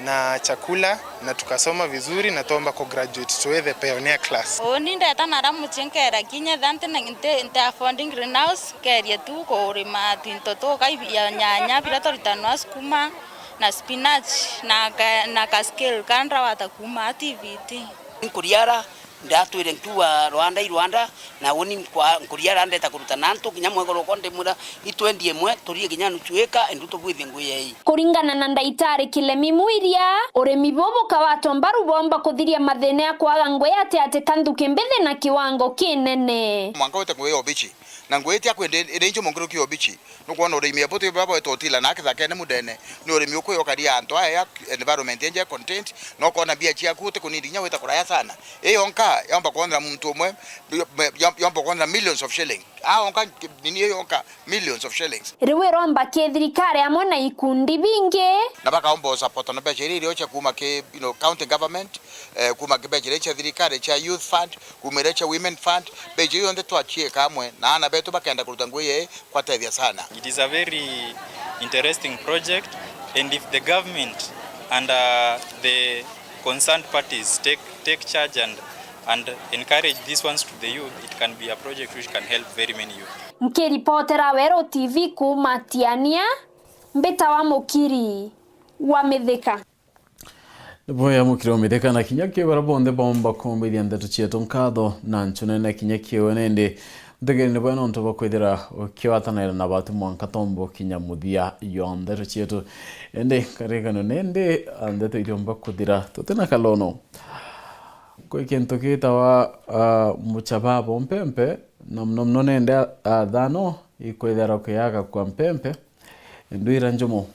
na chakula, na tukasoma vizuri na twomba kugraduate twi the pioneer class. Uuni ndeta nara mucii nkeera kinya etha nti na, nti, nti affording greenhouse, nkeerie tu kurima twinto tukai bia nyanya biria turitanwa, sukuma na spinach na ka, na ka skill karia ndawata kuuma T V T. Nkuriara ndatwire nkiuga Rwanda i Rwanda, na uni nkwa-, nkuriara ndeta kurutana antu kinya mwegoro uko ndimwira itwendie imwe turie kinya nuchu ika, endu tubwithie ngui yei. Kuringana na Ndaitari Kilemi Mwiria, urimi buu bukawa tombaru bomba kuthiria mathina ya kwaga ngui ati ati ka nthuki mbithi na kiwango kinene. Mwanka wite ngui ya ubichi, na ngui itia kwende iri inju mungiruki ya ubichi. Nukwona urimi ebu ti baba wetu utila na kithakene mudene, ni urimi ukuyokaria antu aya, environment enje content, na ukona mbia ciaku utikunindi kinya wita kuraya sana. Ii yonka yomba kwonera muntu umwe, yom-, yomba kwonera millions of shilling. Aa yonka, nini ii yonka millions of shillings. Riu iromba ki thirikari amwe na ikundi bingi. Na bakaomba support na mbeca iria irio cia kuuma ki, you know, county government, eh, kuuma ki mbeca iria cia thirikari cia youth fund, kuuma iria cia women fund, mbeca iu yonthe twaciika amwe na aana betu bakenda kuruta ngui ii kwatethia sana. It is a very interesting project, and if the government and, uh, the concerned parties take, take charge and, and encourage these ones to the youth, it can be a project which can help very many youth. Nkiripotera Weru T V kuuma Tiania, mbitawa Mukiri wa Mithika. Ni bwega Mukiri wa Mithika, na kinya ki baria bonthe boomba kumbithia ndeto cietu nkatho na nchunene kinya kiewe nindi. Nthigiri ni bwega nontu bwa kwithira ukiwatanira na batu mwanka tomba kinya muthia jwa ndeto cietu. Indi nkarikano nindi, ah, ndeto itiumba kuthira tutina kalono. Kwi kintu gitawa, ah, muchababo mpempe, na muno muno nindi a-, athano ikwithirwa kuyaga kwa mpempe, ndwira njumu.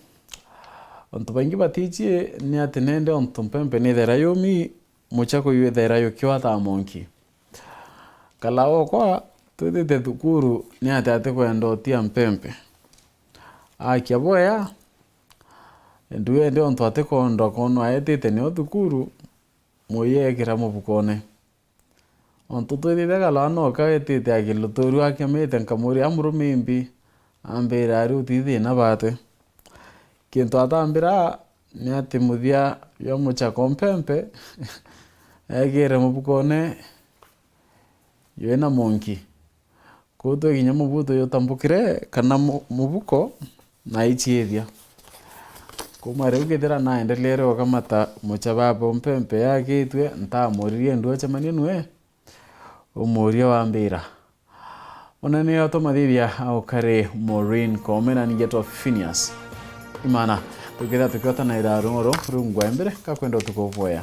Untu baingi batiji ni ati nende untu mpempe nithaira yumi, muchako yuthaira yukiwa ta monki. Kala okwa twithite thukuru ni ati atikwenda utia mpempe. Akia bwea, ndu ende untu atikwenda kwonwa etite nio thukuru, muyi ekira mubukone. Ontu twithite kala noka etite akiluturu akemite nkamuria, "Murume imbi?" Ambira, "Ari uti thina bate?" Kintu atambira ni ati muthia jwa muchako mpempe ekire mubukone jwina monki. Kuu twi kinya mubuto jutambukire kana mu-, mubuko na aichiithia. Kuuma riu kethira naendeleere ukamata mucha babo mpempe yakitue, ntamuririe ndu acemanie nwe, umuria wambira. Ona ni atumathithia aukari Maureen Koome na ningetwa Phineas Imana. Tukethira tukiotanaira rung'oro rungwa mbere, kakwenda utuku bwega.